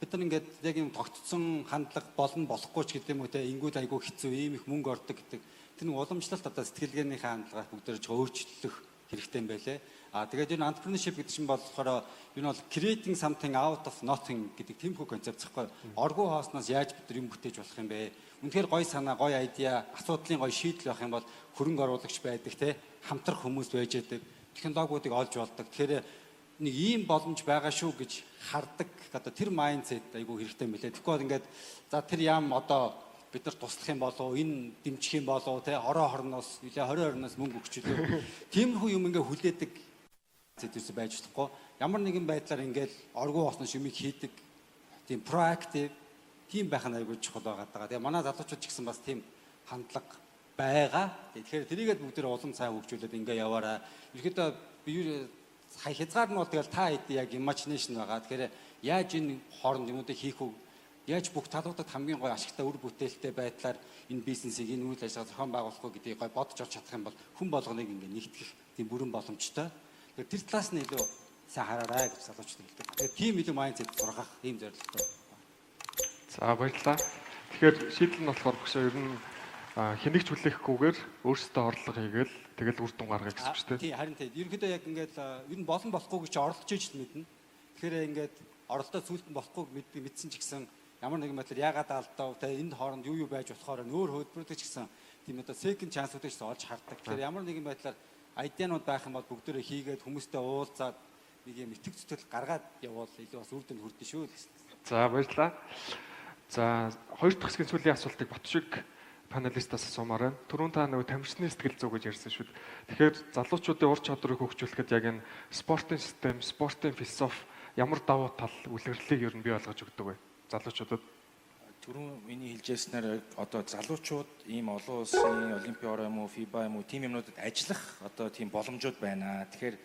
[SPEAKER 6] бид нар ингээд яг юм тогтцсон хандлага болно, болохгүй ч гэдэг юм уу те, ингүүд айгүй хэцүү, ийм их мөнгө ордог гэдэг тэр нэг уламжлалт одоо сэтгэлгээнийхээ хандлагаас бүгдээрж өөрчлөх хэрэгтэй юм байлээ. А тэгээд энэ entrepreneurship гэдэг чинь болохоор юу нь бол creating something out of nothing гэдэг тиймэрхүү концепц байхгүй. Оргуу хоосноос яаж бид нар юм бүтээж болох юм бэ? Үнэхээр гоё санаа, гоё idea, асуудлын гоё шийдэл байх юм бол хөрөнгө оруулагч байдаг те, хамтрах хүмүүс байж байдаг, технологиудыг олж болдог. Тэгэхээр нэг ийм боломж байгаа шүү гэж хардаг одоо тэр mindset айгүй хэрэгтэй юм билээ. Тэгэхгүй бол ингээд за тэр яам одоо бид нар туслах юм болов, энэ дэмжих юм болов, те ороо хорноос нилээ 20 20-оос мөнгө өгчлөө. Тиймэрхүү юм ингээ хүлээдэг зүс байж болохгүй. Ямар нэгэн байдлаар ингээл оргуу осноо шимийг хийдэг тийм proactive тийм байх нь айгүй чухал байгаа даа. Тэгээ манай залуучууд ч гэсэн бас тийм хандлага байгаа. Тэгэхээр тэрийгэд бүгдээр улам сайн хөгжүүлээд ингээ яваарай. Ерөнхийдөө би хязгаар нь бол тэгэл та хэд яг imagination байгаа. Тэгэхээр яаж энэ хооронд юмнуудыг хийх үү? Яаж бүх талуудад хамгийн гоё ашигтай үр бүтээлтэй байдлаар энэ бизнесийг, энэ үйл ажиллагаа зохион байгуулах уу гэдгийг гоё бодож олж чадах юм бол хүн болгоныг ингээ нэгтгэх тийм бүрэн боломжтой. Тэгэхээр тэр талаас нь илүү сайн хараарай гэж залуучууд хэлдэг. Тэгэхээр тийм илүү mindset сургах ийм зорилготой.
[SPEAKER 2] За, баярлалаа. Тэгэхээр шийдэл нь болохоор багшаа ер нь хэнийг ч хүлээхгүйгээр өөрсдөө орлого хийгээл тэгэл үр дүн гаргая гэсэн үг шүү дээ.
[SPEAKER 6] Тий, харин тий. Ерөнхийдөө яг ингээд ер нь болон болохгүй гэж оролдож иж л мэднэ. Тэгэхээр ингээд оролдоо сүулт нь болохгүй мэдсэн ч гэсэн ямар нэгэн байдлаар яагаад алдав те, энд хооронд юу юу байж болохоор өөр хөдөлмөрлөж гэсэн тийм одоо second chance-уудыг ч олж хардаг. Тэгэхээр ямар нэгэн байдлаар idea нууд байх юм бол бүгдээрээ хийгээд, хүмүүстэй уулзаад, нэг юм итгэх зүтгэл гаргаад явбал илүү бас үр дүнд хүрдэн шүү л гэсэн.
[SPEAKER 2] За, баярлалаа. За, хоёр дахь хэсгийн сүүлийн асуултыг Батшиг панелистаас асуумаар байна. Түрүүн та нөгөө тамирчны сэтгэл зүй гэж ярьсан шүү дээ. Тэгэхээр залуучуудын ур чадварыг хөгжүүлэхэд яг энэ спортын систем, спортын философи ямар давуу тал, үлгэрлийг ер нь бий болгож өгдөг вэ залуучуудад?
[SPEAKER 7] Түрүүн миний хэлжсэнээр одоо залуучууд ийм олон улсын олимпийн ороо юм уу, FIBA юм уу, тийм юмнуудад ажиллах одоо тийм боломжууд байна. Тэгэхээр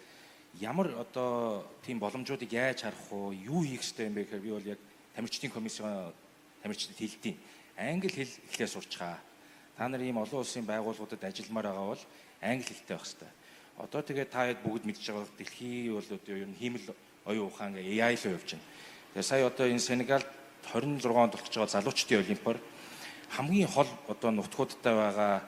[SPEAKER 7] ямар одоо тийм боломжуудыг яаж харах вэ? Юу хийх ёстой юм бэ гэхээр би бол яг тамирчдын комиссийн тамирчдад хэлдэг. Англи хэл эхлээ сурчгаа. Та нар ийм олон улсын байгууллагуудад ажилламаар байгаа бол англи хэлтэй байх ёстой. Одоо тэгээд та хэд бүгд мэдж байгаа, дэлхий бол одоо ер нь хиймэл оюун ухаан AI руу явж байна. Тэгээ сая одоо энэ Сенегалд 26 онд болох гэж байгаа залуучдын олимпиар хамгийн хол одоо нутгуудтай байгаа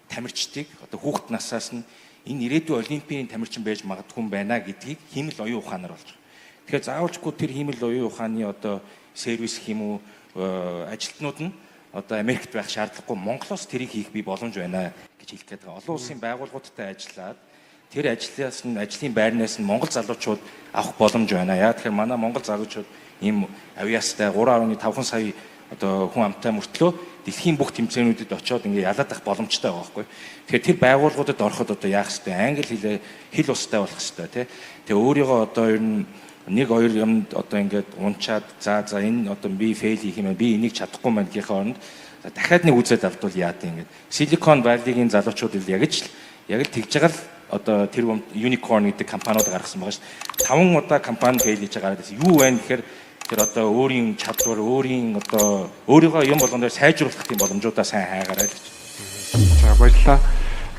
[SPEAKER 7] тамирчдыг одоо хүүхэд насаас нь энэ ирээдүйн олимпийн тамирчин байж магадгүй юм байна гэдгийг хиймэл оюун ухаанаар болж байгаа. Тэгэхээр заавалчгүй тэр хиймэл оюун ухааны одоо сервис гэх юм уу, ажилтнууд нь одоо Америкт байх шаардлагагүй, Монголоос тэрийг хийх би боломж байна гэж хэлэх гээд байгаа. Олон улсын байгууллагуудтай ажиллаад тэр ажлаас нь, ажлын байрнаас нь Монгол залуучууд авах боломж байна. Яа тэгэхээр манай Монгол залуучууд ийм авьяастай 3.5 сая одоо хүн амтай мөртлөө дэлхийн бүх тэмцээнүүдэд очиод ингээ ялаад авах боломжтой байгаа байхгүй. Тэгэхээр тэр байгууллагуудад ороход одоо яах ёстой? Англи хэлээ, хэл устай болох ёстой, тий. Тэгээ өөрийгөө одоо ер нь нэг хоёр юмд одоо ингээд унчаад, за за, энэ одоо би fail хийх юм, би энийг чадахгүй маань гэхээ оронд дахиад нэг үзээд авдвал яад юм, ингээд Silicon Valley-гийн залуучууд яг л тэгж байгаа л одоо тэр unicorn гэдэг компаниуд гаргасан байгаа шүү дээ. Таван удаа компани fail хийж гараад ирсэн. Юу байна гэхээр тэр одоо өөрийн чадвар, өөрийн одоо өөрийгөө юм болгон дээр сайжруулах тийм боломжуудаа сайн хайгаарай л гэж.
[SPEAKER 2] За, баярлалаа.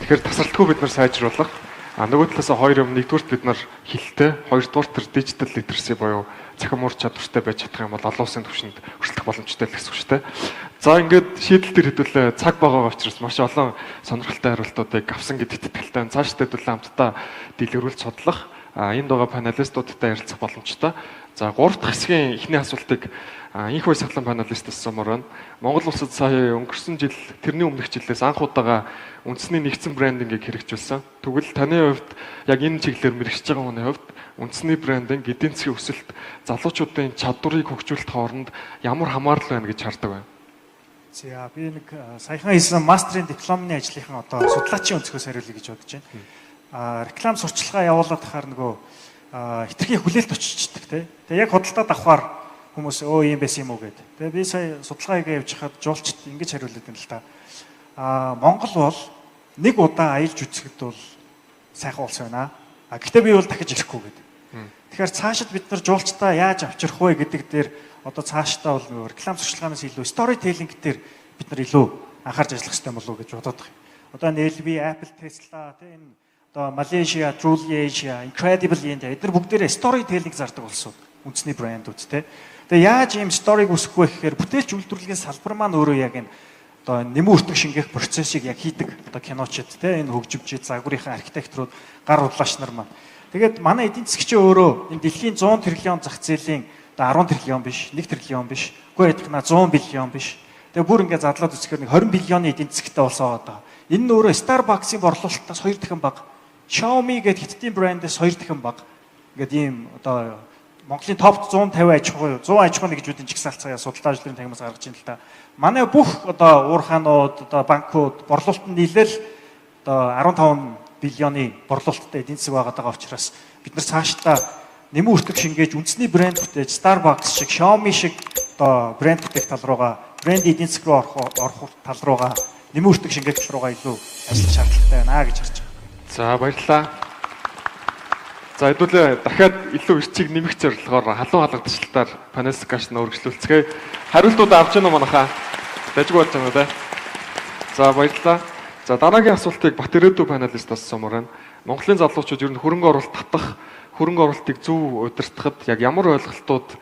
[SPEAKER 2] Тэгэхээр тасралтгүй бид нар сайжруулах. А нөгөө талаас хоёр юм: нэгдүгürt бид нар хэлтэй, хоёрдугаар тэр digital literacy буюу цахим ур чадвартай байж чадах юм бол олон улсын түвшинд өрсөлдөх боломжтой л гэсэн үг шүү дээ. За, ингээд шийдэл дээр хэдүүлээ цаг бага учраас маш олон сонирхолтой хариултуудыг авсан гэдэгт итгэлтэй. Цаашдаа хэдүүлээ хамтдаа дэлгэрүүлж судлах, энд байгаа панелистуудтай ярилцах боломжтой. За, гурав дахь хэсгийн эхний асуултыг инх баясгалан панелистаас асуумаар байна. Монгол улсад сая өнгөрсөн жил, тэрний өмнөх жилээс анх удаага үндэсний нэгдсэн брендингийг хэрэгжүүлсэн. Тэгвэл таны хувьд, яг энэ чиглэлээр мэргэшиж байгаа хүний хувьд үндэсний брендинг эдийн засгийн өсөлт, залуучуудын чадварыг хөгжүүлэлт хооронд ямар хамаарал байна гэж хардаг байна?
[SPEAKER 3] За, би нэг саяхан хийсэн мастрын дипломны ажлынхан одоо судлаачийн өнцгөөс хариулъя гэж бодож байна. Реклам сурчлагаа явуулаад тахаар нөгөө хэтэрхий хүлээлт очичдаг, тий. Тэгээ яг худалдаад авахаар хүмүүс өө ийм байсан юм уу гэд. Тэгээ би сая судалгаа хийгээ явж хахад жуулчд ингэж хариулаад байна л та. Монгол бол нэг удаа аялж үзэхэд бол сайхан улс байна. Гэхдээ би бол дахиж ирэхгүй гэд. Тэгэхээр цаашид бид нар жуулчдаа яаж авчрах вэ гэдэг дээр одоо цаашдаа бол нөгөө реклам сурчлагаас илүү storytelling дээр бид нар илүү анхаарч ажиллах хэрэгтэй болов уу гэж бодоод байгаа юм. Одоо энэ LV, Apple, Tesla, тэ, энэ одоо Malaysia, Truly Asia, Incredible India, эдгээр бүгдээрээ storytelling зардаг улсууд, үндэсний брэндүүд, тэ. Тэгээ яаж ийм story г үүсгэх вэ гэхээр бүтээлч үйлдвэрлэлийн салбар маань өөрөө яг энэ одоо нэмэн өртөг шингээх процессыг яг хийдэг. Одоо киночид, тэ, энэ хөгжимчид, загварынхаа архитекторууд, гар худлаач нар маань. Тэгээд манай эдийн засгч өөрөө энэ дэлхийн 100 триллион зах зээлийн одоо 10 триллион биш, 1 триллион биш, үгүй ядах на 100 биллион биш. Тэгээ бүр ингээд задлаад үзэхээр нэг 20 биллионы эдийн засгтай болсон байгаа. Энэ нь өөрөө Starbucks-ын борлуулалтаас 2 дахин бага. Xiaomi гэдэг хятадын брэндээс 2 дахин бага. Ингээд ийм одоо Монголын топ 150 аж ахуй, 100 аж ахуйн нэгжүүдийн жагсаалт цаа судалгаа ажлын танхимаас гаргаж ийн л да. Манай бүх одоо уурхаанууд, одоо банкуд борлуулалт нь нийлээл одоо 15 биллионы борлуулалттай эдийн засаг байгаад байгаа учраас бид нар цаашдаа нэмэн өртөг шингээж үндэсний брэнд бүтээж Starbucks шиг, Xiaomi шиг одоо брэнд бүтээх тал руугаа, брэнд эдийн засаг руу орох тал руугаа, нэмэн өртөг шингээх тал руугаа илүү ажиллах шаардлагатай байна гэж харж байгаа.
[SPEAKER 2] За, баярлалаа. За, хэдүүлээ дахиад илүү эрчийг нэмэх зорилгоор халуун халгадчлалтаар panel discussion үргэлжлүүлцгээе. Хариултууд авч гэнэ үү манайхаа? Дажгүй болж байгаа юм уу те? За, баярлалаа. За, дараагийн асуултыг Бат Ирээдүй panelist аас асуумаар байна. Монголын залуучууд ер нь хөрөнгө оруулалт татах, хөрөнгө оруулалтыг зөв удирдахад яг ямар ойлголтууд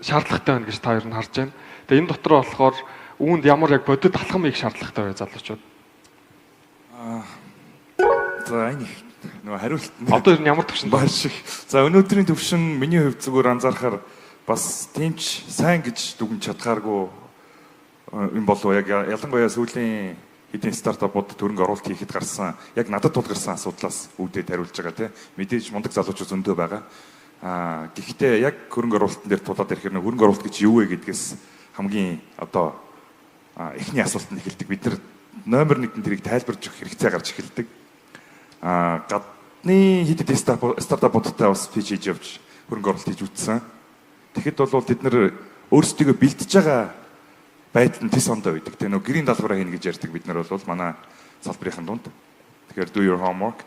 [SPEAKER 2] шаардлагатай байна гэж та ер нь харж байна? Тэгээ энэ дотор болохоор үүнд ямар яг бодит алхам хийх шаардлагатай вэ залуучууд?
[SPEAKER 4] За, энэ их нөгөө хариулт нь
[SPEAKER 2] Одоо ер нь ямар төвшөнд
[SPEAKER 4] маш их. За, өнөөдрийн төвшин миний хувьд зүгээр анзаарахаар бас тийм ч сайн гэж дүгнж чадхааргүй юм болов, яг ялангуяа сүүлийн хэдийн стартапууд хөрөнгө оруулалт хийхэд гарсан, яг надад тулгарсан асуудлаас үүдээд хариулж байгаа, тийм. Мэдээж мундаг залуучууд зөндөө байгаа. Гэхдээ яг хөрөнгө оруулалтын дээр тулаад ирэхээр нэг хөрөнгө оруулалт гэж юу вэ гэдгээс хамгийн одоо эхний асуулт нь эхэлдэг. Бид нар номер 1-д тэрийг тайлбарж өгөх хэрэгцээ гарч эхэлдэг. Гадны хэд хэд стартапуудтай бас pitch хийж явж, хөрөнгө оруулалт хийж үзсэн. Тэгэхэд бол тэд нар өөрсдийгөө бэлтэж байгаа байдал нь тис ондоо байдаг. Тэгээ нөгөө гэрийн даалгавраа хийнэ гэж ярьдаг бид нар бол манай салбарын дунд. Тэгэхээр do your homework.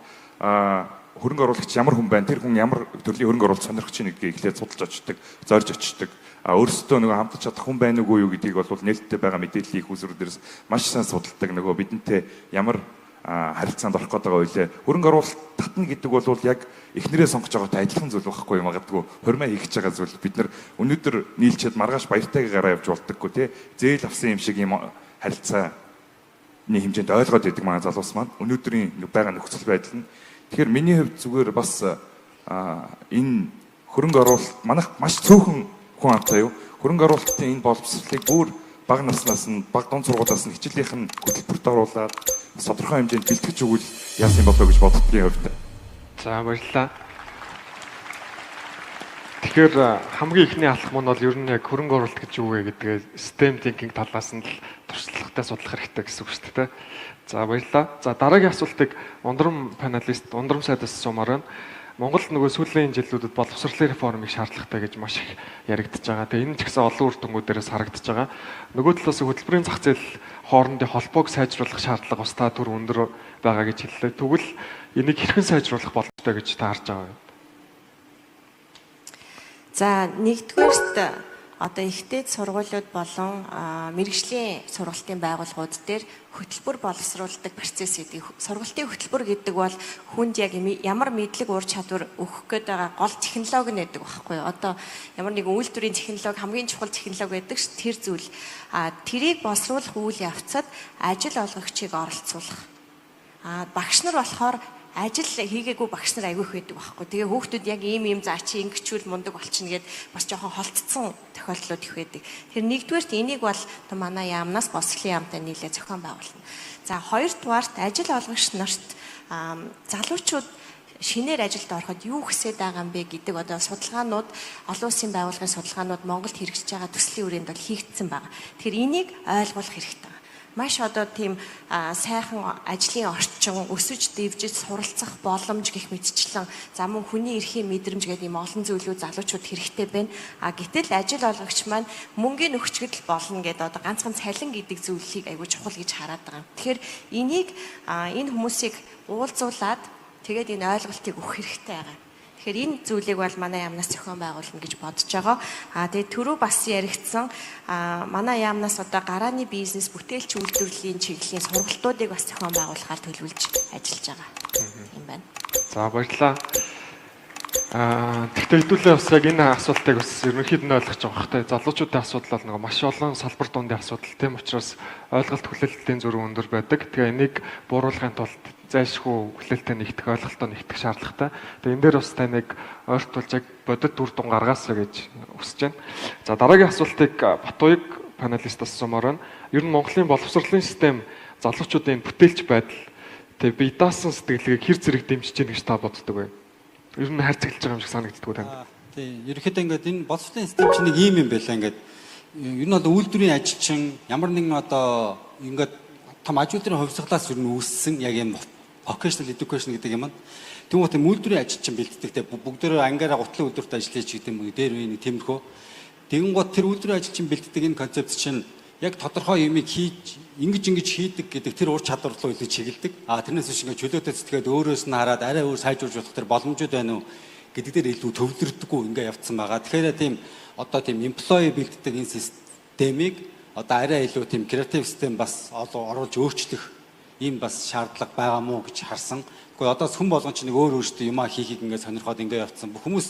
[SPEAKER 4] Хөрөнгө оруулагч ямар хүн байна? Тэр хүн ямар төрлийн хөрөнгө оруулалт сонирхож байна гэдгийг эхлээд судалж очдог, зорж очдог. Өөрсдөө нөгөө хамтарч чадах хүн байна уугүй юу гэдгийг бол нээлттэй байгаа мэдээллийн их үүсвэрүүдээс маш сайн судалдаг. Нөгөө бидэнтэй ямар харилцаанд орох гээд байгаа вэ? Хөрөнгө оруулалт татна гэдэг бол яг эхнэрээ сонгож байгаатай адилхан зүйл байхгүй юу, магадгүй хурмаа хийх гэж байгаа зүйл. Бид нар өнөөдөр нийлчээд маргааш баяртайгаа гараа явж болдоггүй, те. Зээл авсан юм шиг юм харилцааны хэмжээнд ойлгоод идэг манай залуус маань өнөөдрийн байгаа нөхцөл байдал нь. Тэгэхээр миний хувьд зүгээр бас энэ хөрөнгө оруулалт манайх маш цөөхөн хүн амтай юу? Хөрөнгө оруулалтын энэ боловсролыг бүр бага наснаас нь, бага дунд сургуулиас нь хичээлийнх нь хөтөлбөрт оруулаад тодорхой хэмжээнд бэлтгэж өгвөл яасан болоо гэж боддгийн хувьд.
[SPEAKER 2] За, баярлалаа. Тэгэхээр хамгийн эхний алхам нь бол ер нь яг хөрөнгө оруулалт гэж юу вэ гэдгээ system thinking талаас нь л туршлагатай судлах хэрэгтэй гэсэн үг шүү дээ. За, баярлалаа. За, дараагийн асуултыг Ундрам panelist Ундрам сайдаас асуумаар байна. Монголд нөгөө сүүлийн жилүүдэд боловсролын реформыг шаардлагатай гэж маш их яригдж байгаа. Тэгээ энэ ч гэсэн олон үр дүнгуудээрээс харагдаж байгаа. Нөгөө талаас хөтөлбөрийн зах зээл хоорондын холбоог сайжруулах шаардлага бас та түр өндөр байгаа гэж хэллээ. Тэгвэл энийг хэрхэн сайжруулах боломжтой гэж та харж байгаа вэ?
[SPEAKER 5] За, нэгдүгээрт одоо их дээд сургуулиуд болон мэргэжлийн сургалтын байгууллагууд дээр хөтөлбөр боловсруулдаг процесс гэдэг. Сургалтын хөтөлбөр гэдэг бол хүнд яг ямар мэдлэг, ур чадвар өгөх гээд байгаа гол технологи нь байдаг байхгүй юу? Одоо ямар нэгэн үйлдвэрийн технологи хамгийн чухал технологи байдаг ш, тэр зүйл. Тэрийг боловсруулах үйл явцад ажил олгогчийг оролцуулах. Багш нар болохоор ажил хийгээгүй багш нар айгүй их байдаг байхгүй. Тэгээ хүүхдүүд яг ийм ийм заа, чи ингэчүүл мундаг болчихно гэд бас жоохон холтцсон тохиолдлууд их байдаг. Тэр нэгдүгээрт энийг бол одоо манай яамнаас боловсролын яамтай нийлээ зохион байгуулна. За, хоёрдугаарт ажил олгогч нарт залуучууд шинээр ажилд ороход юу хүсээд байгаа юм бэ гэдэг одоо судалгаанууд, олон улсын байгууллагын судалгаанууд Монголд хэрэгжиж байгаа төслийн хүрээнд бол хийгдсэн байна. Тэгэхээр энийг ойлгуулах хэрэгтэй, маш одоо тийм сайхан ажлын орчин, өсөж дэвжиж суралцах боломж гэх мэтчлэн, за мөн хүний эрхийн мэдрэмж гэдэг ийм олон зүйлүүд залуучууд хэрэгтэй байна. Гэтэл ажил олгогч маань мөнгөний нөхчгдэл болно гэдэг одоо ганцхан цалин гэдэг зүйлийг айгүй чухал гэж хараад байгаа юм. Тэгэхээр энийг энэ хүмүүсийг уулзуулаад тэгээд энэ ойлголтыг өгөх хэрэгтэй байгаа. Тэгэхээр энэ зүйлийг бол манай яамнаас зохион байгуулна гэж бодож байгаа. Тэгээд түрүү бас яригдсан, манай яамнаас одоо гарааны бизнес, бүтээлч үйлдвэрлэлийн чиглэлийн сургалтуудыг бас зохион байгуулахаар төлөвлөж ажиллаж байгаа юм байна.
[SPEAKER 2] За, баярлалаа. Тэгвэл хэдүүлээ бас яг энэ асуултыг бас ерөнхийд нь ойлгож байгаа хэрэг. Залуучуудын асуудал бол нэг маш олон салбар дундын асуудал. Тийм учраас ойлголт хүлээлтийн зүрх өндөр байдаг. Тэгээ энийг бууруулахын тулд зайлшгүй хүлээлтээ нэгтгэх, ойлголтоо нэгтгэх шаардлагатай. Тэгээ энэ дээр бас таныг ойртуулж яг бодит үр дүн гаргаасай гэж хүсэж байна. За, дараагийн асуултыг Батуяг panelist аас асуумаар байна. Ер нь Монголын боловсролын систем залуучуудын бүтээлч байдал, тэгээ бие даасан сэтгэлгээг хэр зэрэг дэмжиж байна гэж та боддог вэ? Ер нь хайрцаглаж байгаа юм шиг санагддаггүй танд.
[SPEAKER 6] Тийм. Ерөнхийдөө ингээд энэ боловсролын систем чинь нэг ийм юм байлаа ингээд. Ер нь бол үйлдвэрийн ажилчин ямар нэгэн одоо ингээд том аж үйлдвэрийн хувьсгалаас ер нь үүссэн яг юм vocational education гэдэг юм. Тэнгуут юм үйлдвэрийн ажилчин бэлддэг те, бүгдээрээ ангиараа гутлын үйлдвэрт ажиллаж гэдэг юм, дээр үе нэг тиймэрхүү. Тэгэнгუут тэр үйлдвэрийн ажилчин бэлддэг энэ концепт чинь яг тодорхой юмыг хийж, ингэж ингэж хийдэг гэдэг тэр ур чадвар руу илүү чиглэдэг. А тэрнээс биш ингээд чөлөөтэй зүтгээд өөрөөс нь хараад арай өөр сайжруулж болох тэр боломжууд байна уу гэдэг дээр илүү төвлөрдөггүй ингээ явцсан байгаа. Тэгэхээр тийм одоо тийм employee бэлддэг энэ системийг одоо арай илүү тийм креатив систем бас оруулж өөрчлөх ийм бас шаардлага байгаа мó гэж харсан. Гэхдээ одоо хүн болгон чинь нэг өөр өөртөө юмаа хийхийг ингээ сонирхоод ингээ явцсан. Бүх хүмүүс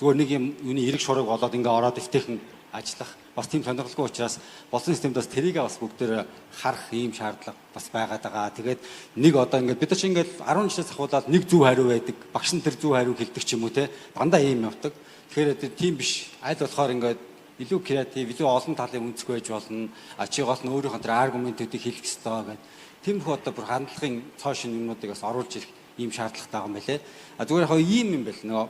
[SPEAKER 6] зүгээр нэг юм юуны эрэг шураг болоод ингээ ороод өвтэйхэн ажиллах бас тийм сонирхолгүй учраас болсон системд бас тэрийг бас бүгдээр харах ийм шаардлага бас байгаад байгаа. Тэгээд нэг одоо ингээд бид нар чинь ингээд 10 жилээс ахуулаад нэг зөв хариу байдаг. Багш нь тэр зөв хариуг хэлдэг ч юм уу те. Дандаа ийм явдаг. Тэгэхээр тийм биш. Аль болохоор ингээд илүү креатив, илүү олон талын өнцөг байж болно. А чи гол нь өөрийнхөө тэр аргументуудыг хэлэх ёстой гэдэг. Тиймэрхүү одоо бүр хандлагын цоо шинэ юмнуудыг бас оруулж ирэх ийм шаардлагатай байгаа юм байлээ. А зүгээр яг ийм юм байл нөгөө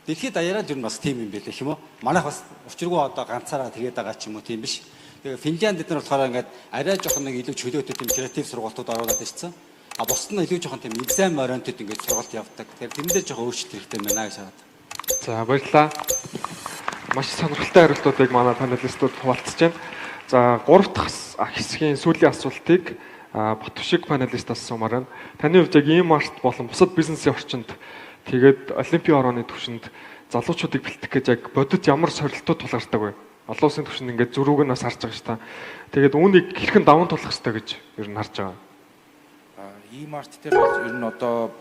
[SPEAKER 6] дэлхийд даяараа л ер нь бас тийм юм байлээ гэх юм уу? Манайх бас учиргүй одоо ганцаараа тэгээд байгаа ч юм уу, тийм биш. Тэгээ Финлянд эдгээр болохоор ингээд арай жоохон нэг илүү чөлөөтэй тийм креатив сургалтууд оруулаад ирсэн. А бусд нь илүү жоохон тийм exam oriented ингээд сургалт явдаг. Тэгэхээр тэрэн дээр жоохон өөрчлөлт хэрэгтэй байна гэж хараад.
[SPEAKER 2] За, баярлалаа. Маш сонирхолтой хариултуудыг манай панелистууд хуваалцаж байна. За, гурав дахь хэсгийн сүүлийн асуултыг Батвшиг панелистаас асуумаар байна. Таны хувьд яг E-Mart болон бусад бизнесийн орчинд, тэгээд олимпийн орооны түвшинд залуучуудыг бэлтгэх гэж яг бодит ямар сорилтууд тулгардаг вэ? Олон улсын түвшинд ингээд зөрүүг нь бас харж байгаа ш та. Тэгээд үүнийг хэрхэн даван туулах ёстой гэж ер нь харж байгаа?
[SPEAKER 7] E-Mart дээр бол ер нь одоо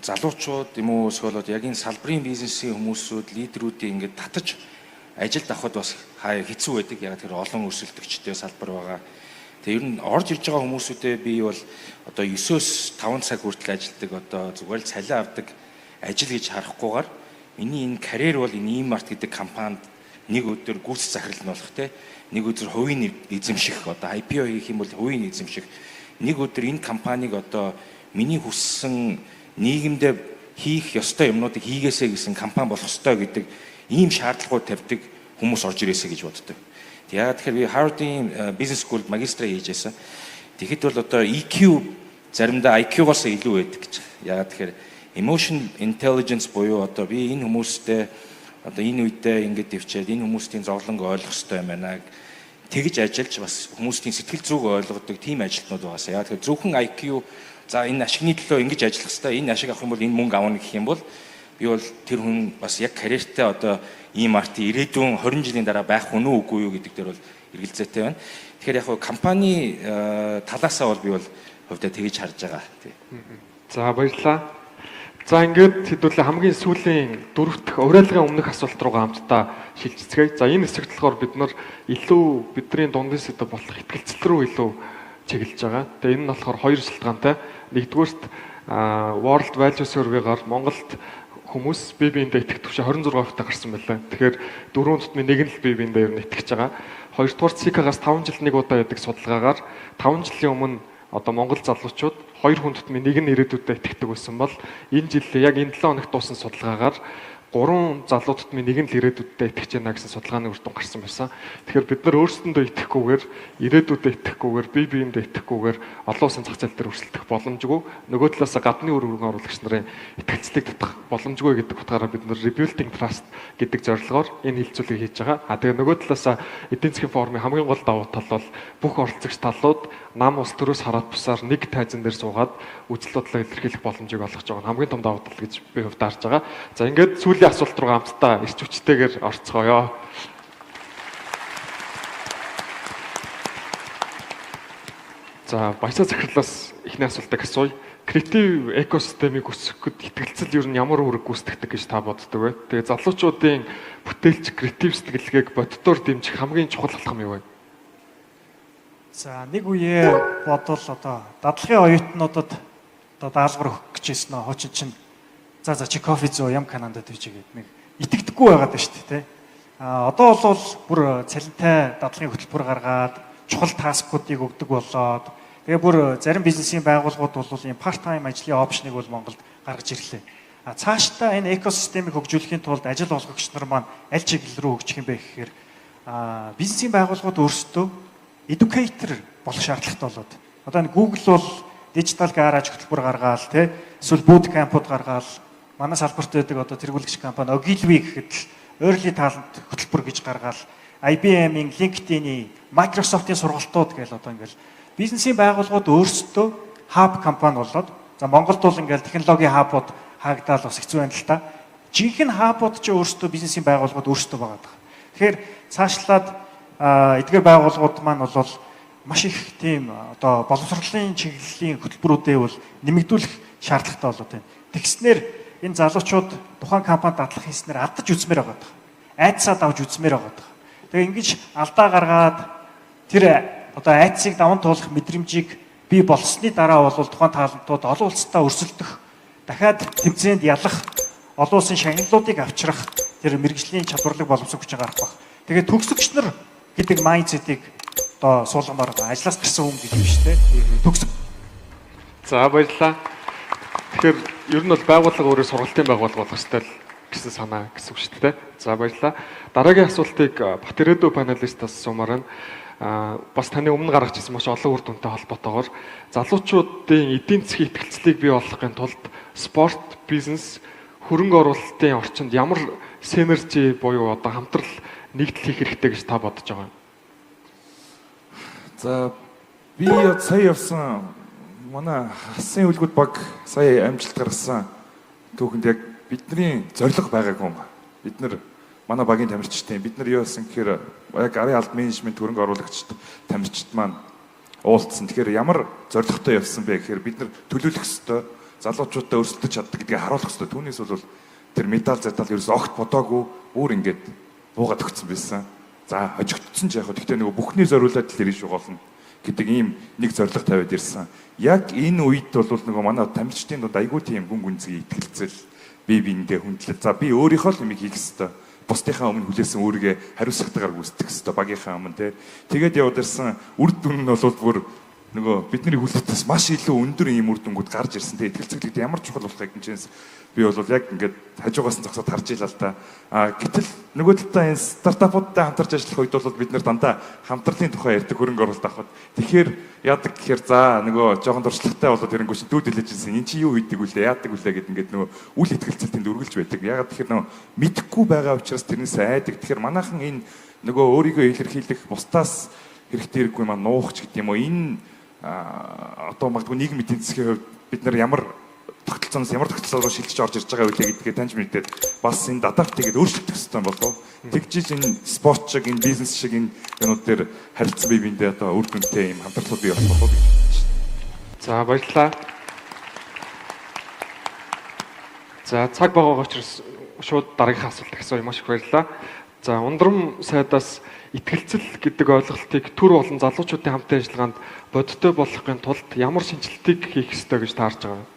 [SPEAKER 7] залуучууд юм уу, эсвэл яг энэ салбарын бизнесийн хүмүүсүүд, лидерүүдийг ингээд татаж ажилд авахд бас хаа хэцүү байдаг. Яг тэр олон өрсөлдөгчтэй салбар байгаа. Тэгээ ер нь орж ирж байгаа хүмүүсүүдээ би бол одоо 9-өөс 5 цаг хүртэл ажилладаг, одоо зүгээр л цалин авдаг ажил гэж харахгүйгээр миний энэ карьер бол энэ E-Mart гэдэг компанид нэг өдөр гүйцэд захирал нь болох те, нэг өдөр хувийн эзэмших, одоо IPO хийх юм бол хувийн эзэмших, нэг өдөр энэ компанийг одоо миний хүссэн нийгэмдээ хийх ёстой юмнуудыг хийгээсэй гэсэн компани болох ёстой гэдэг ийм шаардлагууд тавьдаг хүмүүс орж ирээсэй гэж боддог. Яг тэгэхээр би Harvard-ийн бизнес school магистра хийж байсан. Тэгэхэд бол одоо EQ заримдаа IQ-гоос илүү байдаг гэж. Яг тэгэхээр emotional intelligence буюу одоо би энэ хүмүүстэй одоо энэ үедээ ингэж дэвчээд энэ хүмүүсийн зовлонг ойлгох ёстой юм байна. Тэгж ажиллаж бас хүмүүсийн сэтгэл зүг ойлгодог тийм ажилтнууд байгаасаа. Яг тэгэхээр зөвхөн IQ, за, энэ ашигны төлөө ингэж ажиллах ёстой, энэ ашиг авах юм бол энэ мөнгө авна гэх юм бол би бол тэр хүн бас яг карьертэй одоо ийм арт ирээдүйн 20 жилийн дараа байх хүн үү, үгүй юу гэдэг дээр бол эргэлзээтэй байна. Тэгэхээр яг компани талаасаа бол би бол хувьдаа тэгж харж байгаа.
[SPEAKER 2] За, баярлалаа. За, ингээд хэдүүлээ хамгийн сүүлийн дөрөв дэх уриалгын өмнөх асуулт руугаа хамтдаа шилжицгээе. За, энэ хэсэгт болохоор бид нар илүү бидний дундын сэдэв болох итгэлцэл рүү илүү чиглэж байгаа. Тэгээ энэ нь болохоор хоёр шалтгаантай. Нэгдүгээрт, World Value Survey-гаар Монголд хүмүүс бие биендээ итгэх түвшин 26% та гарсан байлаа. Тэгэхээр дөрвөн тутмын нэг нь л бие биендээ ер нь итгэж байгаа. Хоёрдугаар, ЦИК-аас 5 жилд нэг удаа яадаг судалгаагаар 5 жилийн өмнө одоо Монгол залуучууд хоёр хүн тутмын нэг нь ирээдүйдээ итгэдэг байсан бол энэ жил яг энэ 7 хоногт дууссан судалгаагаар гурван залуу тутмын нэг нь л ирээдүйдээ итгэж байна гэсэн судалгааны үр дүн гарсан байсан. Тэгэхээр бид нар өөрсдөндөө итгэхгүйгээр, ирээдүйдээ итгэхгүйгээр, бие биендээ итгэхгүйгээр олон улсын зах зээл дээр өрсөлдөх боломжгүй. Нөгөө талаас гадны үр хөрөнгө оруулагч нарын итгэлцлийг татах боломжгүй гэдэг утгаараа бид нар Rebuilding Trust гэдэг зорилгоор энэ хэлэлцүүлгийг хийж байгаа. А тэгээ нөгөө талаас эдийн засгийн форумын хамгийн гол давуу тал бол бүх оролцогч талууд нам улс төрөөс хараад бусаар нэг тайзан дээр суугаад үзэл бодлоо илэрхийлэх боломжийг олгож байгаа нь хамгийн том давуу тал гэж би хувьд харж байгаа. За, ингээд сүүлийн асуулт руу хамтдаа эрч хүчтэйгээр орцгоё. За, Баясаа захирлаас эхний асуултыг асууя. Креатив экосистемийг өсгөхөд итгэлцэл ер нь ямар үүрэг гүйцэтгэдэг гэж та боддог вэ? Тэгээ залуучуудын бүтээлч креатив сэтгэлгээг боддоор дэмжих хамгийн чухал алхам юу вэ?
[SPEAKER 3] За, нэг үеэ бодвол одоо дадлагын оюутнуудад одоо даалгавар өгөх гэж байсан нь хуучин чинь за за чи кофе зөө, ям Канадад гэж гээд нэг итгэдэггүй байгаад байна шүү дээ, тэ. А одоо бол бүр цалинтай дадлагын хөтөлбөр гаргаад чухал task уудыг өгдөг болоод, тэгээ бүр зарим бизнесийн байгууллагууд бол ийм part time ажлын option ыг бол Монголд гаргаж ирлээ. А цаашдаа энэ экосистемийг хөгжүүлэхийн тулд ажил олгогч нар маань аль чиглэл рүү хөгжих юм бэ гэхээр бизнесийн байгууллагууд өөрсдөө educator болох шаардлагатай болоод. Одоо энэ Google бол digital garage хөтөлбөр гаргаал, тий, эсвэл boot camp-ууд гаргаал, манай салбарт байдаг одоо тэргүүлэгч компани Ogilvy гэхэд л early talent хөтөлбөр гэж гаргаал, IBM-ийн, LinkedIn-ийн, Microsoft-ийн сургалтууд гээл одоо ингээл бизнесийн байгууллагууд өөрсдөө хаб компани болоод, за, Монголд бол ингээл технологийн hub ууд хаагдаал бас хэцүү байна л та. Жинхэнэ hub ууд ч өөрсдөө бизнесийн байгууллагууд өөрсдөө байгаа даа. Тэгэхээр цаашлаад эдгээр байгууллагууд маань бол маш их тийм одоо боловсролын чиглэлийн хөтөлбөрүүдээ бол нэмэгдүүлэх шаардлагатай болоод байна. Тэгснээр энэ залуучууд тухайн компанид дадлах хийснээр алдаж үзмээр байгаа даа. Айдсаа давж үзмээр байгаа даа. Тэгээ ингэж алдаа гаргаад тэр одоо айдсыг даван туулах мэдрэмжийг бий болсны дараа бол тухайн talent ууд олон улстай өрсөлдөх, дахиад тэмцээнд ялах, олон улсын шагналуудыг авчрах тэр мэргэжлийн чадварлаг боломжтой хүч гарах байх. Тэгээд төгсөгч нар гэдэг mindset ийг одоо суулгамаар байгаа. Ажлаас гарсан хүн гэж биш те. Төгсөг.
[SPEAKER 2] За, баярлалаа. Тэгэхээр ер нь бол байгууллага өөрөө сургалтын байгууллага болох ёстой л гэсэн санаа гэсэн үг шүү дээ. За, баярлалаа. Дараагийн асуултыг Батэрээдүү panelist аас асуумаар байна. Бас таны өмнө гаргаж ирсэн маш олон үр дүнтэй холбоотойгоор залуучуудын эдийн засгийн итгэлцлийг бий болгохын тулд спорт, бизнес, хөрөнгө оруулалтын орчинд ямар synergy буюу одоо хамтрал нэгдэл хийх хэрэгтэй гэж та бодож байгаа юм?
[SPEAKER 4] За, би сая явсан манай Хасын үлгүүд баг сая амжилт гаргасан түүхэнд яг бидний зорилго байгаагүй юм. Бид нар манай багийн тамирчтай бид нар юу яасан гэхээр яг арын алд менежмент, хөрөнгө оруулагчид, тамирчид маань уулзсан. Тэгэхээр ямар зорилготой явсан бэ гэхээр бид нар төлөөлөх ёстой, залуучуудаа өрсөлдөж чаддаг гэдгийг харуулах ёстой. Түүнээс бол тэр медаль задал ерөөс огт бодоогүй, бүр ингээд буугаад өгсөн байсан. За, хожигдсон ч яг хөө гэхдээ нөгөө бүхний зориулаад л ирнэ шүү голно гэдэг ийм нэг зорилго тавиад ирсэн. Яг энэ үед бол нөгөө манай тамирчдын дунд айгүй тийм гүн гүнзгий итгэлцэл, бие биендээ хүндлэл. За, би өөрийнхөө л юмыг хийх ёстой. Бусдынхаа өмнө хүлээсэн үүргээ хариуцлагатайгаар гүйцэтгэх ёстой багийнхаа өмнө те. Тэгээд яваад ирсэн үр дүн нь бол бүр нөгөө бидний хүлээлтээс маш илүү өндөр ийм үр дүнгууд гарч ирсэн. Тэгээ итгэлцэл гэдэг ямар чухал болохыг энэ би бол яг ингээд хажуугаас нь зогсоод харж илаа л да. А гэтэл нөгөө талдаа энэ стартапуудтай хамтарч ажиллах үед бол бид нэр дандаа хамтралын тухай ярьдаг, хөрөнгө оруулалт авахд. Тэгэхээр яадаг гэхээр, за, нөгөө жоохон туршлагатай болоод ирэнгүүт чинь дүүд хэлэж ирсэн. Эн чи юу хийдэг вүлээ, яадаг вүлээ гэд ингээд нөгөө үл итгэлцэл тэнд үргэлж байдаг. Ягаад тэгэхээр нөгөө мэдэхгүй байгаа учраас тэрнээс айдаг. Тэгэхээр манайхан энэ нөгөө өөрийгөө илэрхийлэх, бусдаас хэрэгтэй хэрэггүй маань нуух ч гэдэг юм уу, энэ одоо магадгүй нийгэм эдийн засгийн хувьд бид нар ямар тогтолцооноос ямар тогтолцоо руу шилжиж орж ирж байгаа вэ гэдгээ таньж мэдээд бас энэ adapt хийгээд өөрчлөгдөх хэрэгтэй болов. Тэгжиж энэ спорт шиг, энэ бизнес шиг энэ юмнууд дээр харилцан бие биендээ одоо үр дүнтэй юм хамтарлууд бий болох болов гэж бодож байна.
[SPEAKER 2] За, баярлалаа. За, цаг бага учраас шууд дараагийнхаа асуулт асууя. Маш их баярлалаа. За, Ундрам сайдаас итгэлцэл гэдэг ойлголтыг төр болон залуучуудын хамтын ажиллагаанд бодиттой болгохын тулд ямар шинэчлэлтийг хийх ёстой гэж таарж байгаа вэ?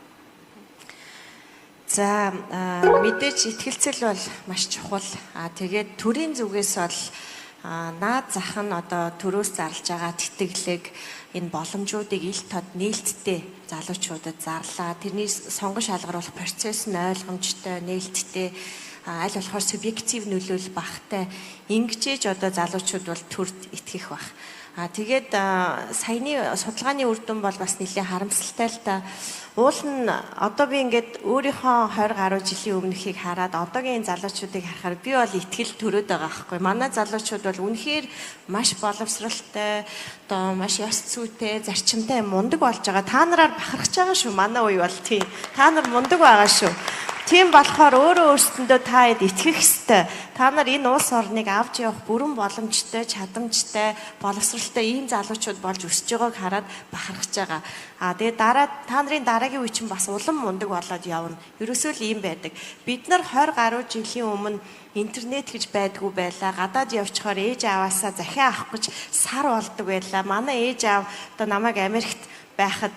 [SPEAKER 5] За, мэдээж итгэлцэл бол маш чухал. А тэгээд төрийн зүгээс бол наад зах нь одоо төрөөс зарлж байгаа тэтгэлэг, энэ боломжуудыг ил тод нээлттэй залуучуудад зарлаа. Тэрний сонгон шалгаруулах процесс нь ойлгомжтой, нээлттэй, аль болохоор субъектив нөлөөлөл багатай ингэжээж одоо залуучууд бол төрд итгэх бах. А тэгээд саяны судалгааны үр дүн бол бас нэлээд харамсалтай л та. Уул нь одоо би ингээд өөрийнхөө 20 гаруй жилийн өмнөхийг хараад одоогийн залуучуудыг харахаар би бол итгэл төрөөд байгаа байхгүй. Манай залуучууд бол үнэхээр маш боловсралтай, одоо маш ёс зүйтэй, зарчимтай, мундаг болж байгаа. Та нараар бахархаж байгаа шүү. Манай үе бол тийм. Та нар мундаг байгаа шүү. Тийм болохоор өөрөө өөрсөндөө та хэд итгэх ёстой. Та нар энэ улс орныг авч явах бүрэн боломжтой, чадамжтай, боловсралтай ийм залуучууд болж өсөж байгааг хараад бахархаж байгаа. Аа, тэгээ дараа та нарын дараагийн үе чинь бас улам мундаг болоод явна. Ерөөсөө л ийм байдаг. Бид нар 20 гаруй жилийн өмнө интернет гэж байдгүй байлаа. Гадаад явчихаар ээж ааваасаа захиа авах гэж сар болдог байлаа. Манай ээж аав одоо намайг Америкт Байхад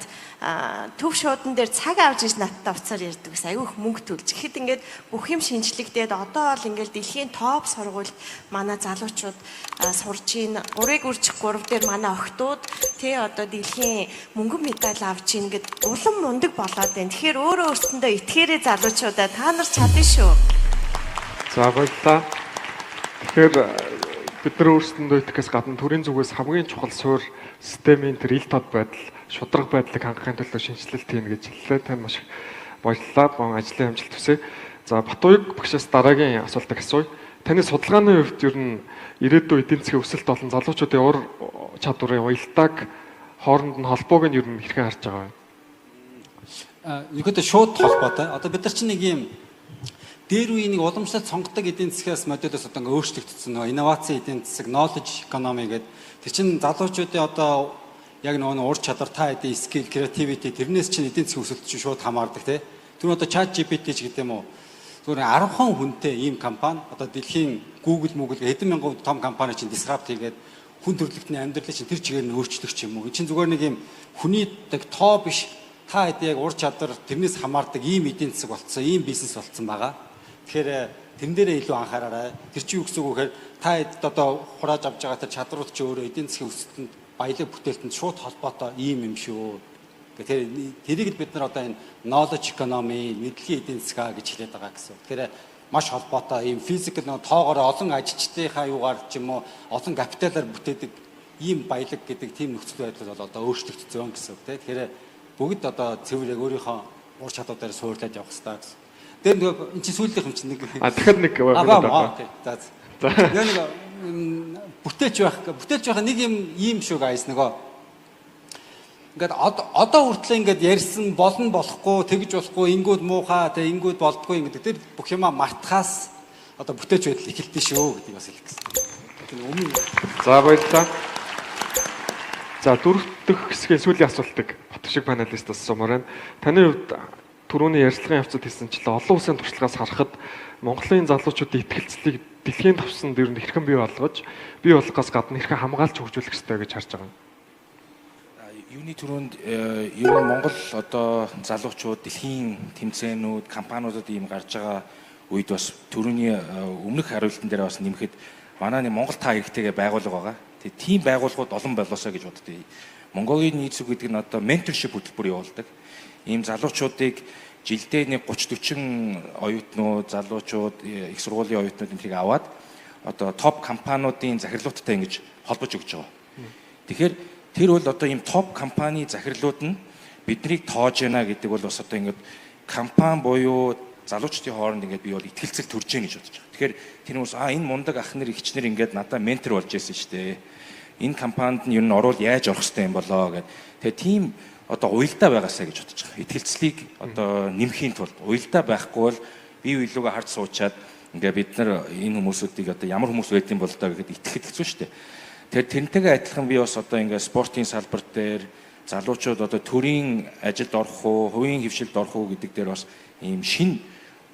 [SPEAKER 5] төв шуудан дээр цаг авч иж надтай уцаар ярьдаг гэсэн, айгүй их мөнгө төлж. Тэгэхэд ингээд бүх юм шинжлэгдээд одоо бол ингээд дэлхийн топ сургуульд манай залуучууд сурж гин, 3-ыг үржих 3 дээр манай охтууд тий одоо дэлхийн мөнгөн медаль авч гин гэд улам мундаг болоод байна. Тэгэхээр өөрөө өөрсөндөө итгээрэй залуучуудаа, та нар чадна шүү.
[SPEAKER 2] За, баярлалаа. Тэгэхээр бид нар өөрсдөндөө итгэхээс гадна төрийн зүгээс хамгийн чухал суурь системийн тэр ил тод байдал, шударга байдлыг хангахын төлөө шинэчлэлт хийнэ гэж хэллээ. Танд маш их баярлалаа. Бон ажлын амжилт хүсье. За, Батуяг багшаас дараагийн асуултыг асууя. Таны судалгааны хувьд ер нь ирээдүйн эдийн засгийн өсөлт болон залуучуудын ур чадварын уялдааг хооронд нь холбоог нь ер нь хэрхэн харж байгаа вэ?
[SPEAKER 6] Ерөнхийдөө шууд холбоотой. Одоо бид нар чинь нэг юм дээр үеийн нэг уламжлалт сонгодог эдийн засгаас моделоос одоо ингээ өөрчлөгдсөн, нөгөө инновацийн эдийн засаг, knowledge economy гэдэг. Тэр чинь залуучуудын одоо яг нөгөө ур чадвар, та хэдийн skill, creativity, тэрнээс чинь эдийн засгийн өсөлт чинь шууд хамаардаг, тий. Тэр одоо Chat GPT ч гэдэг юм уу. Зүгээр 10хан хүнтэй ийм компани одоо дэлхийн Google, Google хэдэн мянган том компани чинь disrupt хийгээд хүн төрөлхтний амьдралыг чинь тэр чигээр нь өөрчлөх ч юм уу. Энэ чинь зүгээр нэг юм хүний тоо биш, та хэд яг ур чадвар, тэрнээс хамаардаг ийм эдийн засаг болцсон, ийм бизнес болцсон байгаа. Тэгэхээр тэрэн дээрээ илүү анхаараарай. Тэр чинь юу гэсэн үг вэ гэхээр та хэд одоо хурааж авч байгаа тэр чадрууд чи өөрөө эдийн засгийн өсөлтөнд, баялаг бүтээлтэнд шууд холбоотой ийм юм шүү. Тэгэхээр тэрийг л бид нар одоо энэ knowledge economy, мэдлэгийн эдийн засгаа гэж хэлээд байгаа гэсэн. Тэгэхээр маш холбоотой ийм physical нөгөө тоогоор олон ажилчдынхаа юугаар ч юм уу олон капиталаар бүтээдэг ийм баялаг гэдэг тийм нөхцөл байдал бол одоо өөрчлөгдсөн гэсэн үг, тийм. Тэгэхээр бүгд одоо цэвэр яг өөрийнхөө ур чадвар дээр суурлаад явах хэрэгтэй гэсэн. Тэр нөгөө эн чинь сүүлийнх юм чинь нэг.
[SPEAKER 2] А, дахиад нэг.
[SPEAKER 6] Аа, okay. За. За. Нэг бүтээч байх бүтээч байх нэг юм ийм шүү guys, нөгөө ингээд одоо хүртлээ ингээд ярьсан болно, болохгүй, тэгж болохгүй, ингүүд муухай, тэг ингүүд болдгоо ингээд тэр бүх юмаа мартахаас одоо бүтээч байдал эхэлдэж шүү гэдгийг бас хэлэх гэсэн. Тэр өмнө.
[SPEAKER 2] За, баярлалаа. За, дөрөв дэх хэсгийн сүүлийн асуултыг Батбишиг panelist аас асуумаар байна. Таны хувьд түрүүний ярилцлагын явцад хэлсэнчлэн олон улсын туршлагаас харахад Монголын залуучуудын итгэлцлийг дэлхийн төвсөнд ер нь хэрхэн бий болгож, бий болгохоос гадна хэрхэн хамгаалж хөгжүүлэх ёстой гэж харж байгаа юм?
[SPEAKER 7] Юуны түрүүнд ер нь Монгол одоо залуучууд дэлхийн тэмцээнүүд, компаниудад ийм гарч байгаа үед бас түрүүний өмнөх хариултан дээр бас нэмэхэд манай нэг Монгол та хэрэгтэйгээ байгууллага байгаа. Тэгээ тийм байгууллагууд олон болоосоо гэж боддог. Mongolia Needs гэдэг нь одоо mentorship хөтөлбөр явуулдаг. Ийм залуучуудыг жилдээ нэг 30 40 оюутнууд, залуучууд, их сургуулийн оюутнууд энтрийг аваад одоо топ компаниудын захирлуудтай ингэж холбож өгч байгаа. Тэгэхээр тэр бол одоо ийм топ компани захирлууд нь биднийг тоож байна гэдэг бол бас одоо ингэж компани буюу залуучдын хооронд ингээд би бол итгэлцэл төрж гин гэж бодож байгаа. Тэгэхээр тэр хүмүүс а энэ мундаг ах нар, эгч нар ингээд надаа ментор болж байсан шүү дээ. Энэ компанид нь ер нь орвол яаж орох хэрэгтэй юм болоо гэд. Тэгээ тийм одоо уялдаа байгаасаа гэж бодож байгаа. Итгэлцлийг одоо нэмхийн тулд уялдаа байхгүй бол бие биелүүгээ харж суучаад ингээ бид нар энэ хүмүүсүүдийг одоо ямар хүмүүс байдсан бол доо гэхэд итгэхэд хэцүү шүү дээ. Тэгэхээр тэрнтэйгээ адилхан би бас одоо ингээ спортын салбар дээр залуучууд одоо төрийн ажилд орох уу, хувийн хэвшилд орох уу гэдэг дээр бас ийм шин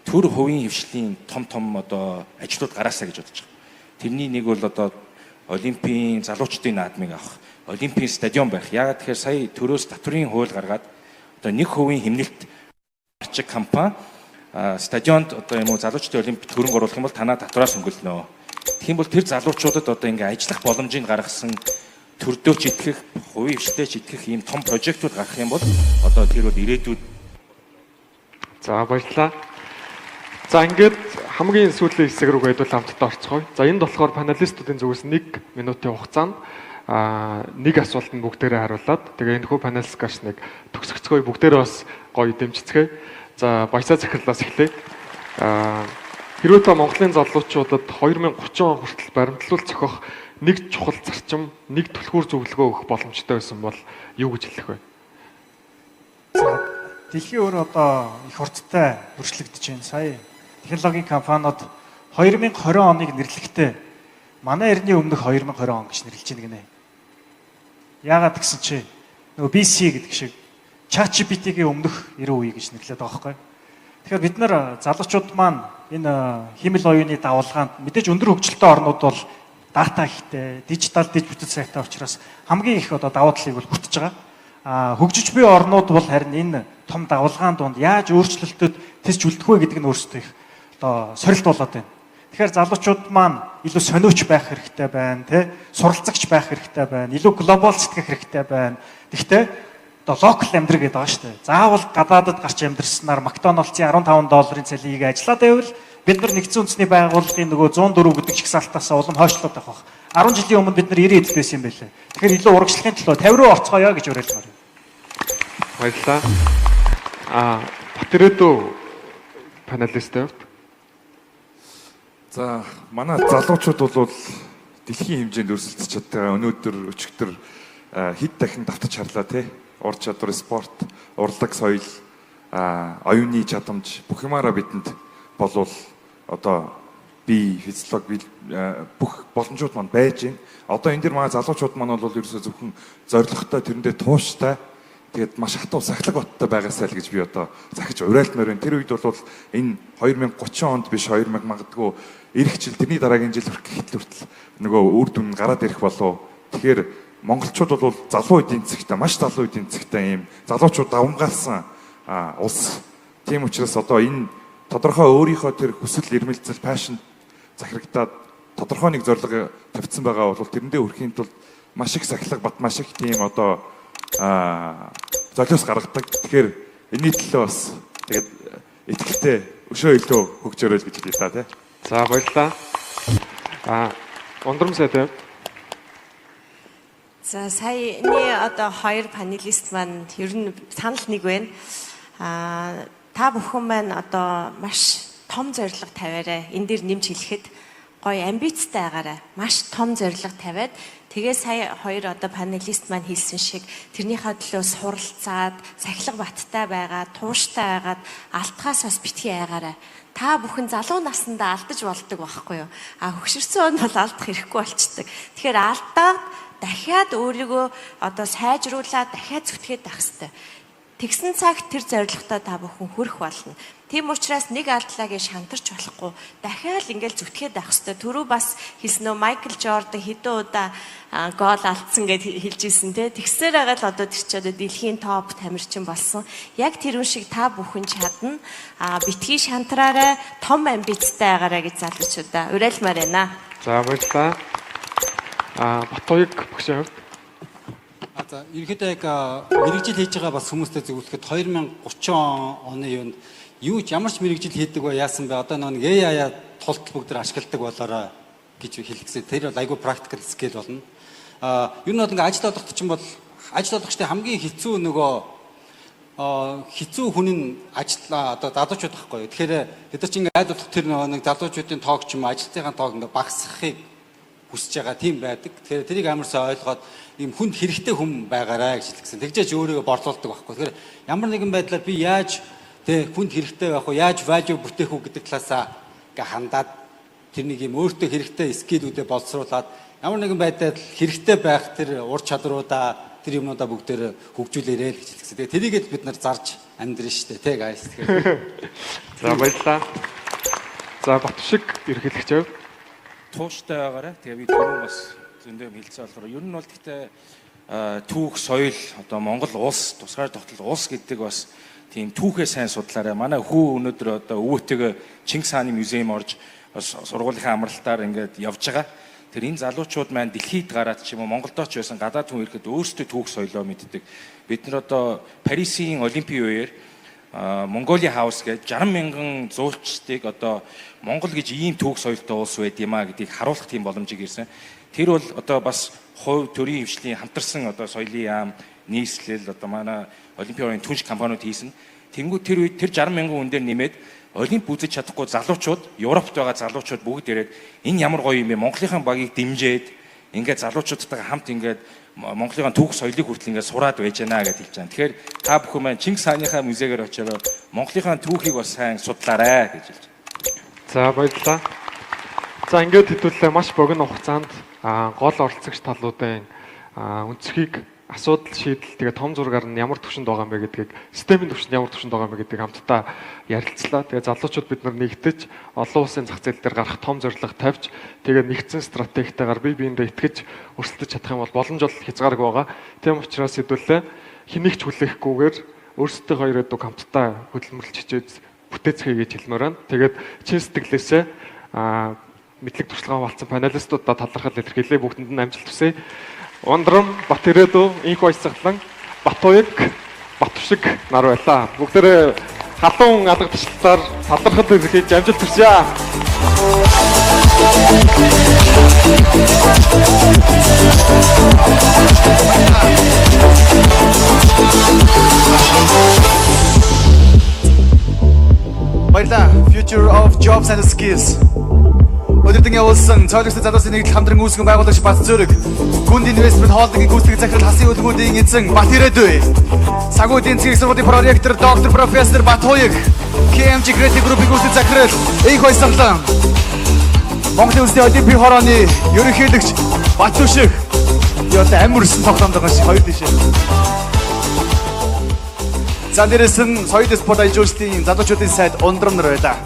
[SPEAKER 7] төр хувийн хэвшлийн том том одоо ажлууд гараасаа гэж бодож байгаа. Тэрний нэг бол одоо олимпийн залуучдын наадмыг авах, олимпийн стадион барих. Яагаад тэгэхээр сая төрөөс татврын хууль гаргаад одоо 1% хэмнэлт арчиг компани стадионд одоо юм уу залуучдын олимпиад хөрөнгө оруулах юм бол танаа татвараас хөнгөлнө. Тэгэх юм бол тэр залуучуудад одоо ингээ ажиллах боломжийг гаргасан, төрдөө ч итгэх, хувийн хэвшилтэй ч итгэх ийм том прожектууд гарах юм бол одоо тэр бол ирээдүйд.
[SPEAKER 2] За, баярлалаа. За, ингээд хамгийн сүүлийн хэсэг рүү хэдүүл хамтдаа орцгоё. За, энд болохоор panelist уудын зүгээс 1 минутын хугацаанд нэг асуултанд бүгдээрээ хариулаад тэгээ энэхүү panel discussion ыг төгсгөцгөөе, бүгдээрээ бас гоё дэмжицгээе. За, Баясаа захирлаас эхлэе. Хэрвээ та Монголын залуучуудад 2030 он хүртэл баримтлуул зохиох нэг чухал зарчим, нэг түлхүүр зөвлөгөө өгөх боломжтой байсан бол юу гэж хэлэх вэ?
[SPEAKER 3] За, дэлхийн өөр одоо их хурдтай өөрчлөгдөж байна. Сая технологийн компаниуд 2020 оныг нэрлэхдээ манай эртний өмнөх 2020 он гэж нэрлэж байна гинэ. Яагаад гэсэн чи нөгөө BC гэдэг шиг ChatGPT-гийн өмнөх 90 үе гэж нэрлэдэг байгаа байхгүй. Тэгэхээр бид нар залуучууд маань энэ хиймэл оюуны давалгаанд мэдээж өндөр хөгжилтэй орнууд бол data ихтэй, дижитал диж бүтэц сайтай учраас хамгийн их одоо давуу талыг бол хүртэж байгаа. Хөгжиж буй орнууд бол харин энэ том давалгаан дунд яаж өөрчлөлтөд тэсч үлдэх вэ гэдэг нь өөрсдөө их одоо сорилт болоод байна. Тэгэхээр залуучууд маань илүү сониуч байх хэрэгтэй байна, тэ? Суралцагч байх хэрэгтэй байна, илүү глобал сэтгэх хэрэгтэй байна. Тэгэхдээ одоо local амьдрал гэдэг байгаа шүү дээ. Заавал гадаадад гарч амьдрснаар Макдоналдсын 15 долларын цалин ажиллаад байвал бид нар нэгдсэн үндэсний байгууллагын нөгөө 104 гэдэг жагсаалтаас улам хойшлоод байх бах. 10 жилийн өмнө бид нар 90 эд байсан юм байлээ. Тэгэхээр илүү урагшлахын төлөө 50 руу орцгоё гэж уриалмаар байна.
[SPEAKER 2] Баярлалаа. Батэрээдүү панелистийн хувьд.
[SPEAKER 4] За, манай залуучууд бол дэлхийн хэмжээнд өрсөлдөж чаддаг. Өнөөдөр өчигдөр хэд дахин давтаж харлаа тий. Ур чадвар, спорт, урлаг, соёл, оюуны чадамж бүх юмараа бидэнд болвол одоо бие, физиологи бүх боломжууд маань байж байна. Одоо энэ дэр манай залуучууд маань бол ерөөсөө зөвхөн зоригтой, тэрэндээ тууштай, тэгээд маш хатуу сахилга баттай байгаасай л гэж би одоо захиж уриалмаар байна. Тэр үед бол энэ 2030 онд биш 2000 магадгүй эх жил, тэрний дараагийн жил хүртэл хүртэл нөгөө үр дүн гараад ирэх болов. Тэгэхээр монголчууд бол залуу эдийн засгтай, маш залуу эдийн засгтай ийм залуучууд давамгаалсан улс. Тийм учраас одоо энэ тодорхой өөрийнхөө тэр хүсэл эрмэлзэл, passion захирагдаад тодорхой нэг зорилго тавьсан байгаа бол тэрэндээ хүрэхийн тулд маш их сахилга бат, маш их тийм одоо золиос гаргадаг. Тэгэхээр энэний төлөө бас тэгээд итгэлтэй өшөө илүү хөгжөөрэй л гэж хэлье та тий.
[SPEAKER 2] За, баярлалаа. Ундрам сайтай.
[SPEAKER 5] За, саяны одоо хоёр панелист маань ер нь санал нэг байна. Та бүхэн маань одоо маш том зорилго тавиарай. Энэ дээр нэмж хэлэхэд гоё амбицтай байгаарай. Маш том зорилго тавиад тэгээ сая хоёр одоо панелист маань хэлсэн шиг тэрнийхээ төлөө суралцаад, сахилга баттай байгаад, тууштай байгаад алтгаас бас битгий айгаарай. Та бүхэн залуу насндаа алдаж болдог байхгүй юу? Хөгшөрсөн он бол алдах хэрэггүй болчдөг. Тэгэхээр алдаад дахиад өөрийгөө одоо сайжруулаад дахиад зүтгээд байх хэрэгтэй. Тэгсэн цагт тэр зорилготой та бүхэн хүрэх болно. Тийм учраас нэг алдлаа гэж шантарч болохгүй. Дахиад ингээл зүтгээд авах хэрэгтэй. Түрүү бас хэлсэн нөө Майкл Жордан хэдэн удаа гол алдсан гэж хэлж ирсэн те. Тэгсээр байгаа л одоо тэр чи одоо дэлхийн топ тамирчин болсон. Яг тэрүүн шиг та бүхэн чадна. Битгий шантраарай, том амбицтай байгаарай гэж залуучуудаа уриалмаар байна.
[SPEAKER 2] За, баярлалаа. Батуяг багшийн хувьд.
[SPEAKER 6] За, ерөнхийдөө яг мэргэжил хийж байгаа бас хүмүүстэй зөвлөхөд 2030 оны юунд юу ч ямар ч мэргэжил хийдэг ба яасан бэ? Одоо нэг AI-аа тултал бүгд ашигладаг болоорой гэж хэлгэсэ. Тэр бол айгүй practical skill болно. Ер нь бол ингээ ажил олгогч чинь бол ажил олгогчдын хамгийн хэцүү нөгөө хэцүү хүн нь ажил одоо залуучууд байхгүй юу. Тэгэхээр бид нар чинь ингээ айл болох тэр нөгөө нэг залуучуудын тоог ч юм уу ажилтныхаа тоог ингээ багасгахыг хүсэж байгаа тийм байдаг. Тэгэхээр тэрийг амар сайн ойлгоод ийм хүнд хэрэгтэй хүн байгаарай гэж хэлсэн. Тэгжээж өөрийгөө борлуулдаг байхгүй. Тэгэхээр ямар нэгэн байдлаар би яаж тэ хүнд хэрэгтэй байх вэ? Яаж value бүтээх үү гэдэг талаасаа ингээ хандаад тэр нэг юм өөртөө хэрэгтэй skill үүдээ боловсруулад ямар нэгэн байдлаар хэрэгтэй байх тэр ур чадруудаа тэр юмнуудаа бүгдээр хөгжүүлээрэй л гэж хэлсэн. Тэгээ тэрийг л бид нар зарж амьдрын штэ тэ guys. Тэгэхээр
[SPEAKER 2] за, баярлалаа. За, Батшиг ерөнхийлөгч хувьд
[SPEAKER 7] тууштай байгаарай. Тэгээ би түрүүн бас зөндөө юм хэлсэн болохоор ер нь бол гэхдээ түүх, соёл, одоо Монгол улс, тусгаар тогтол улс гэдэг бас тийм түүхээ сайн судлаарай. Манай хүү өнөөдөр одоо өвөөтэйгээ Чингис хааны музейм орж бас сургуулийнхаа амралтаар ингээд явж байгаа. Тэр энэ залуучууд маань дэлхийд гараад ч юм уу Монголдоо ч байсан гадаад хүн ирэхэд өөрсдөө түүх соёлоо мэддэг. Бид нар одоо Парисын Олимпийн үеэр Mongolia House гэж 60 мянган зуучдыг одоо Монгол гэж ийм түүх соёлтой улс байд юм а гэдгийг харуулах тийм боломжийг ирсэн. Тэр бол одоо бас хувь төрийн хвшлийн хамтарсан одоо соёлын яам, нийслэл одоо манай Олимпийн оюун түнш компаниуд хийсэн. Тэнгүү тэр үед тэр 60 мянган хүн дээр нэмээд Олимп үзэж чадахгүй залуучууд, Европт байгаа залуучууд бүгд ирээд энэ ямар гоё юм бэ? Монголынхаа багийг дэмжиж ингээд залуучуудтайгаа хамт ингээд Монголын түүх соёлыг хүртэл ингээд сураад байж гэнэ гэж хэлж байгаа. Тэгэхээр та бүхэн маань Чингис хааныхаа музейгээр очиороо Монголынхаа түүхийг бас сайн судлаарай гэж хэлж байна.
[SPEAKER 2] За, баярлалаа. За, ингээд хэдүүлээ маш богино хугацаанд гол оролцогч талуудын өнцгийг асуудал шийдэл тэгээ том зургаар нь ямар түвшинд байгаа юм бэ гэдгийг, системийн түвшинд ямар түвшинд байгаа юм бэ гэдгийг хамтдаа ярилцлаа. Тэгээ залуучууд бид нар нэгдэж олон улсын зах зээл дээр гарах том зорилго тавьж тэгээ нэгдсэн стратегитайгаар бие биендээ итгэж өрсөлдөж чадах юм бол боломж бол хязгааргүй байгаа. Тийм учраас хэдүүлээ хэнийг ч хүлээхгүйгээр өөрсдийнхөө ирээдүйг хамтдаа хөдөлмөрлж хичээж бүтээцгээе гэж хэлмээр байна. Тэгээд чин сэтгэлээсээ мэдлэг туршлагаа хуваалцсан панелистуудаа талархал илэрхийлье. Бүгдэнд нь амжилт хүсье. Ундрам, Бат Ирээдүй, Инх Баясгалан, Батуяг, Батүшиг нар байлаа. Бүгдээрээ халуун алга ташлаар талархал илэрхийлж амжилт хүсье.
[SPEAKER 1] Баярлалаа. Future of Jobs and Skills. Өдөртөн явуулсан цойлогч залуусын нэгдэл хамтран үүсгэн байгуулагч Батзөрөг, Гүнд Инвестмент Холдингийн гүйцэтгэх захирал Хасын үлгүүдийн эзэн Бат Ирээдүй, Санхүү эдийн засгийн их сургуулийн проректор доктор профессор Батуяг, KMG Creative Group-ийн гүйцэтгэх захирал Инх Баясгалан, Монголын үндэсний олимпийн хорооны ерөнхийлөгч Батүшиг. Яа амир өрсөн тоглоом байгаа шиг хоёр тийшээ. За дээрээс нь соёл спорт ажил үйлчлэлийн залуучуудын сайд Ундрам нар байлаа.